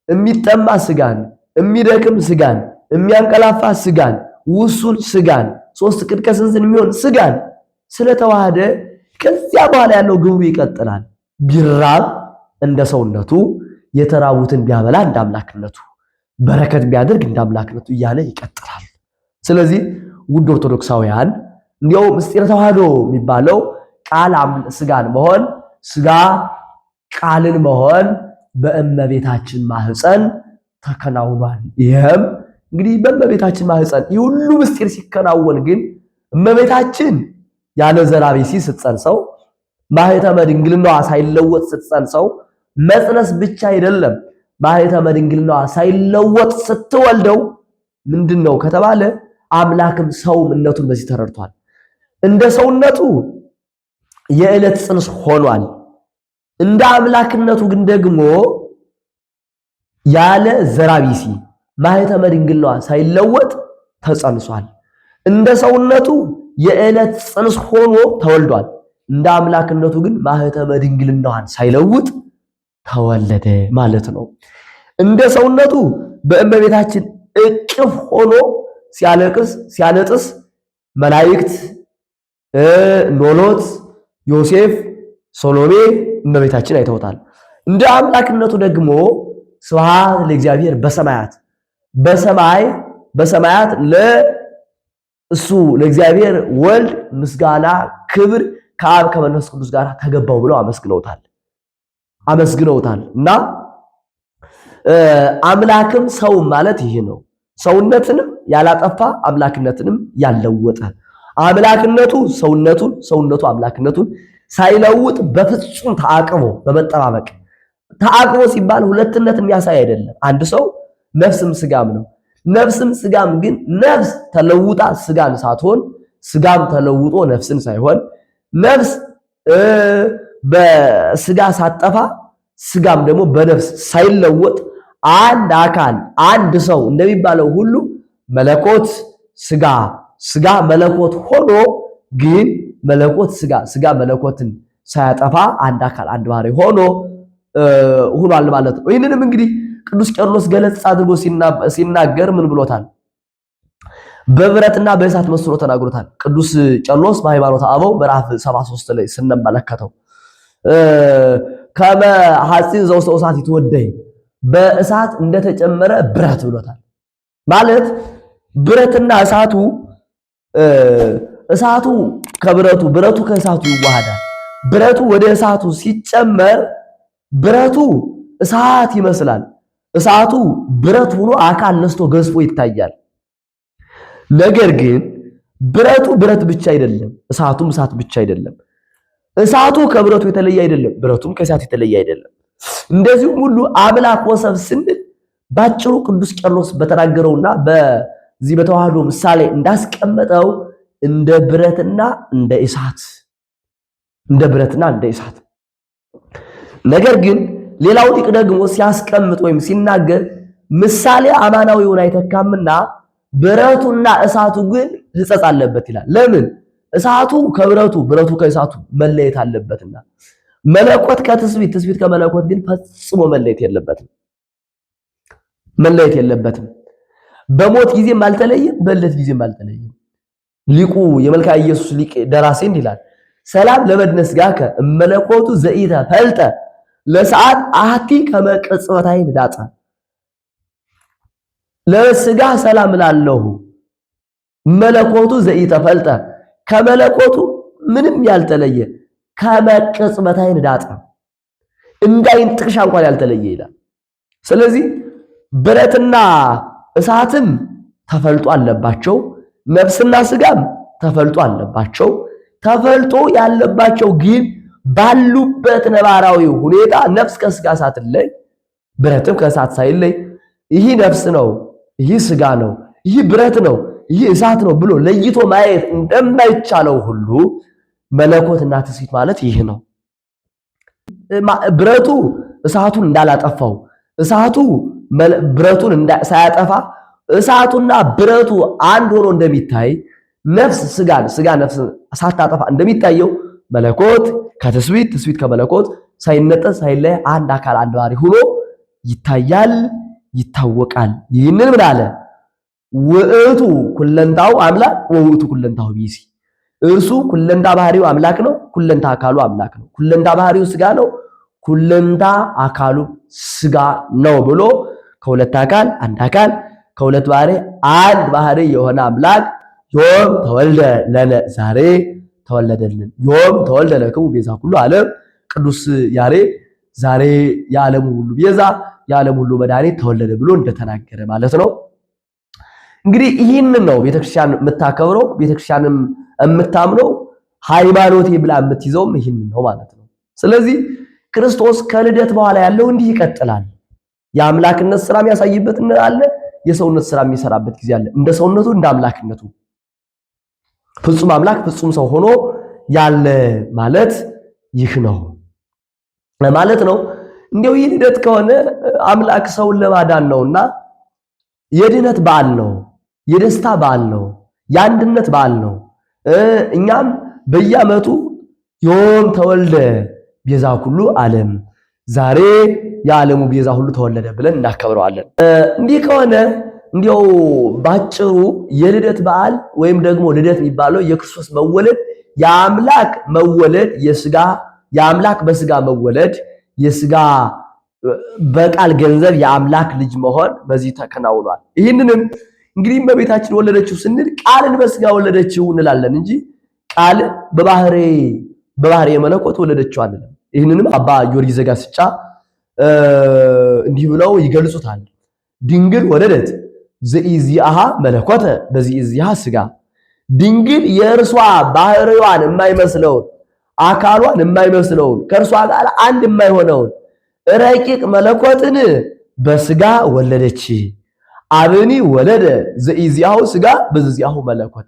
የሚጠማ ስጋን፣ የሚደክም ስጋን፣ የሚያንቀላፋ ስጋን፣ ውሱን ስጋን፣ ሶስት ቅድ ከስንዝን የሚሆን ስጋን ስለተዋሃደ ከዚያ በኋላ ያለው ግብሩ ይቀጥላል። ቢራብ እንደ ሰውነቱ የተራቡትን ቢያበላ እንደ አምላክነቱ በረከት ቢያደርግ እንደ አምላክነቱ እያለ ይቀጥላል። ስለዚህ ውድ ኦርቶዶክሳውያን እንዲያው ምስጢረ ተዋህዶ የሚባለው ቃል ስጋን መሆን ስጋ ቃልን መሆን በእመቤታችን ማህፀን ተከናውኗል። ይህም እንግዲህ በእመቤታችን ማህፀን ይህ ሁሉ ምስጢር ሲከናወን ግን እመቤታችን ያለ ዘርአ ብእሲ ስትጸንሰው ማህተመ ድንግልናዋ ሳይለወጥ ስትጸንሰው መጽነስ ብቻ አይደለም፣ ማህተመ ድንግልናዋ ሳይለወጥ ስትወልደው ምንድን ነው ከተባለ አምላክም ሰውም እነቱን በዚህ ተረድቷል። እንደ ሰውነቱ የዕለት ጽንስ ሆኗል። እንደ አምላክነቱ ግን ደግሞ ያለ ዘርአ ብእሲ ማህተመ ድንግልናዋ ሳይለወጥ ተጸንሷል። እንደ ሰውነቱ የዕለት ጽንስ ሆኖ ተወልዷል። እንደ አምላክነቱ ግን ማህተመ ድንግልናዋን ሳይለውጥ ተወለደ ማለት ነው። እንደ ሰውነቱ በእመቤታችን እቅፍ ሆኖ ሲያለቅስ ሲያነጥስ መላእክት ኖሎት፣ ዮሴፍ፣ ሶሎሜ እመቤታችን አይተውታል። እንደ አምላክነቱ ደግሞ ስብሐት ለእግዚአብሔር በሰማያት በሰማይ በሰማያት ለእሱ ለእግዚአብሔር ወልድ ምስጋና ክብር ከአብ ከመንፈስ ቅዱስ ጋር ተገባው ብለው አመስግነውታል አመስግነውታል። እና አምላክም ሰው ማለት ይሄ ነው። ሰውነትንም ያላጠፋ አምላክነትንም ያለወጠ አምላክነቱ ሰውነቱን ሰውነቱ አምላክነቱን ሳይለውጥ በፍጹም ተአቅቦ በመጠባበቅ ተአቅቦ ሲባል ሁለትነት የሚያሳይ አይደለም። አንድ ሰው ነፍስም ስጋም ነው። ነፍስም ስጋም ግን ነፍስ ተለውጣ ስጋን ሳትሆን ስጋም ተለውጦ ነፍስን ሳይሆን ነፍስ በስጋ ሳትጠፋ ስጋም ደግሞ በነፍስ ሳይለወጥ አንድ አካል አንድ ሰው እንደሚባለው ሁሉ መለኮት ስጋ ስጋ መለኮት ሆኖ ግን መለኮት ስጋ ስጋ መለኮትን ሳያጠፋ አንድ አካል አንድ ባህሪ ሆኖ ሆኗል ማለት ነው። ይህንንም እንግዲህ ቅዱስ ቄርሎስ ገለጽ አድርጎ ሲናገር ምን ብሎታል? በብረትና በእሳት መስሎ ተናግሮታል። ቅዱስ ቄርሎስ በሃይማኖተ አበው ምዕራፍ 73 ላይ ስንመለከተው ከመ ሐፂን ዘውስተ እሳት ይትወደይ በእሳት እንደተጨመረ ብረት ብሎታል። ማለት ብረትና እሳቱ እሳቱ ከብረቱ ብረቱ ከእሳቱ ይዋሃዳል። ብረቱ ወደ እሳቱ ሲጨመር ብረቱ እሳት ይመስላል። እሳቱ ብረት ሆኖ አካል ነስቶ ገዝፎ ይታያል። ነገር ግን ብረቱ ብረት ብቻ አይደለም፣ እሳቱም እሳት ብቻ አይደለም። እሳቱ ከብረቱ የተለየ አይደለም፣ ብረቱም ከእሳቱ የተለየ አይደለም። እንደዚሁም ሁሉ አምላክ ወሰብ ስንል ባጭሩ ቅዱስ ቄርሎስ በተናገረውና በዚህ በተዋህዶ ምሳሌ እንዳስቀመጠው እንደ ብረትና እንደ እሳት እንደ ብረትና እንደ እሳት። ነገር ግን ሌላው ሊቅ ደግሞ ሲያስቀምጥ ወይም ሲናገር ምሳሌ አማናዊውን አይተካምና ብረቱና እሳቱ ግን ሕጸጽ አለበት ይላል። ለምን? እሳቱ ከብረቱ ብረቱ ከእሳቱ መለየት አለበትና፣ መለኮት ከትስብእት ትስብእት ከመለኮት ግን ፈጽሞ መለየት የለበትም። መለየት የለበትም። በሞት ጊዜም አልተለየም፣ በልደት ጊዜም አልተለየም። ሊቁ የመልክዓ ኢየሱስ ሊቅ ደራሲ እንዲህ ይላል፣ ሰላም ለበድነ ሥጋከ እመለኮቱ ዘኢተፈልጠ ለሰዓት አሐቲ ከመ ቅጽበተ ዓይን ዳጸ። ለስጋ ሰላም እላለሁ መለኮቱ ዘኢተፈልጠ ከመለኮቱ ምንም ያልተለየ ከመ ቅጽበተ ዓይን ዳጸ እንዳይን ጥቅሻ እንኳን ያልተለየ ይላል። ስለዚህ ብረትና እሳትም ተፈልጦ አለባቸው፣ ነፍስና ስጋም ተፈልጦ አለባቸው። ተፈልጦ ያለባቸው ግን ባሉበት ነባራዊ ሁኔታ ነፍስ ከስጋ ሳትለይ ብረትም ከእሳት ሳይለይ ይህ ነፍስ ነው፣ ይህ ስጋ ነው፣ ይህ ብረት ነው፣ ይህ እሳት ነው ብሎ ለይቶ ማየት እንደማይቻለው ሁሉ መለኮትና ትስብእት ማለት ይህ ነው። ብረቱ እሳቱን እንዳላጠፋው እሳቱ ብረቱን ሳያጠፋ እሳቱና ብረቱ አንድ ሆኖ እንደሚታይ ነፍስ ስጋን ስጋ ነፍስ ሳታጠፋ እንደሚታየው መለኮት ከትስብእት ትስብእት ከመለኮት ሳይነጠል ሳይለይ አንድ አካል አንድ ባህሪ ሆኖ ይታያል፣ ይታወቃል። ይህንን ምን አለ? ውእቱ ኩለንታው አምላክ ወውእቱ ኩለንታው ቢሲ። እርሱ ኩለንታ ባህሪው አምላክ ነው፣ ኩለንታ አካሉ አምላክ ነው። ኩለንታ ባህሪው ስጋ ነው፣ ኩለንታ አካሉ ስጋ ነው ብሎ ከሁለት አካል አንድ አካል ከሁለት ባህሪ አንድ ባህሪ የሆነ አምላክ ዮም ተወልደ ለነ ዛሬ ተወለደልን። ዮም ተወልደ ለክሙ ቤዛ ኩሉ ዓለም ቅዱስ ያሬድ ዛሬ የዓለሙ ሁሉ ቤዛ የዓለም ሁሉ መድኃኒት ተወለደ ብሎ እንደተናገረ ማለት ነው። እንግዲህ ይህንን ነው ቤተክርስቲያን የምታከብረው፣ ቤተክርስቲያንም የምታምነው፣ ሃይማኖቴ ብላ የምትይዘውም ይህንን ነው ማለት ነው። ስለዚህ ክርስቶስ ከልደት በኋላ ያለው እንዲህ ይቀጥላል። የአምላክነት ስራ የሚያሳይበት አለ፣ የሰውነት ስራ የሚሰራበት ጊዜ አለ። እንደ ሰውነቱ እንደ አምላክነቱ ፍጹም አምላክ ፍጹም ሰው ሆኖ ያለ ማለት ይህ ነው ማለት ነው። እንዲያው ይህ ልደት ከሆነ አምላክ ሰውን ለማዳን ነውና የድነት በዓል ነው፣ የደስታ በዓል ነው፣ የአንድነት በዓል ነው። እኛም በየዓመቱ ዮም ተወልደ ቤዛ ኩሉ ዓለም ዛሬ የዓለሙ ቤዛ ሁሉ ተወለደ ብለን እናከብረዋለን። እንዲህ ከሆነ እንዲያው ባጭሩ የልደት በዓል ወይም ደግሞ ልደት የሚባለው የክርስቶስ መወለድ የአምላክ መወለድ የስጋ የአምላክ በስጋ መወለድ የስጋ በቃል ገንዘብ የአምላክ ልጅ መሆን በዚህ ተከናውኗል። ይህንንም እንግዲህ እመቤታችን ወለደችው ስንል ቃልን በስጋ ወለደችው እንላለን እንጂ ቃልን በባህሪ የመለኮት ወለደችው አንልም። ይህንንም አባ ጊዮርጊስ ዘጋስጫ እንዲህ ብለው ይገልጹታል። ድንግል ወለደት ዘኢዚአሃ መለኮተ በዚኢዚአሃ ስጋ። ድንግል የእርሷ ባህሪዋን የማይመስለውን አካሏን የማይመስለውን ከእርሷ ጋር አንድ የማይሆነውን ረቂቅ መለኮትን በስጋ ወለደች። አብኒ ወለደ ዘኢዚአሁ ስጋ በዚአሁ መለኮት።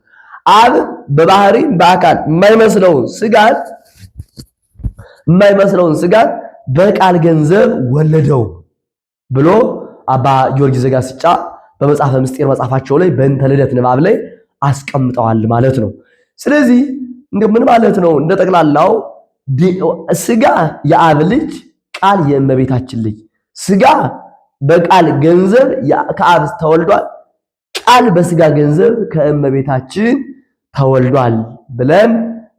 አብ በባህሪ በአካል የማይመስለውን ስጋን የማይመስለውን ስጋን በቃል ገንዘብ ወለደው ብሎ አባ ጊዮርጊስ ዘጋስጫ በመጽሐፈ ምስጢር መጽሐፋቸው ላይ በእንተ ልደት ንባብ ላይ አስቀምጠዋል ማለት ነው። ስለዚህ እንደ ምን ማለት ነው? እንደ ጠቅላላው ስጋ የአብ ልጅ ቃል የእመቤታችን ልጅ፣ ስጋ በቃል ገንዘብ ከአብ ተወልዷል፣ ቃል በስጋ ገንዘብ ከእመቤታችን ተወልዷል ብለን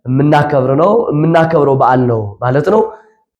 የምናከብረው ነው የምናከብረው በዓል ነው ማለት ነው።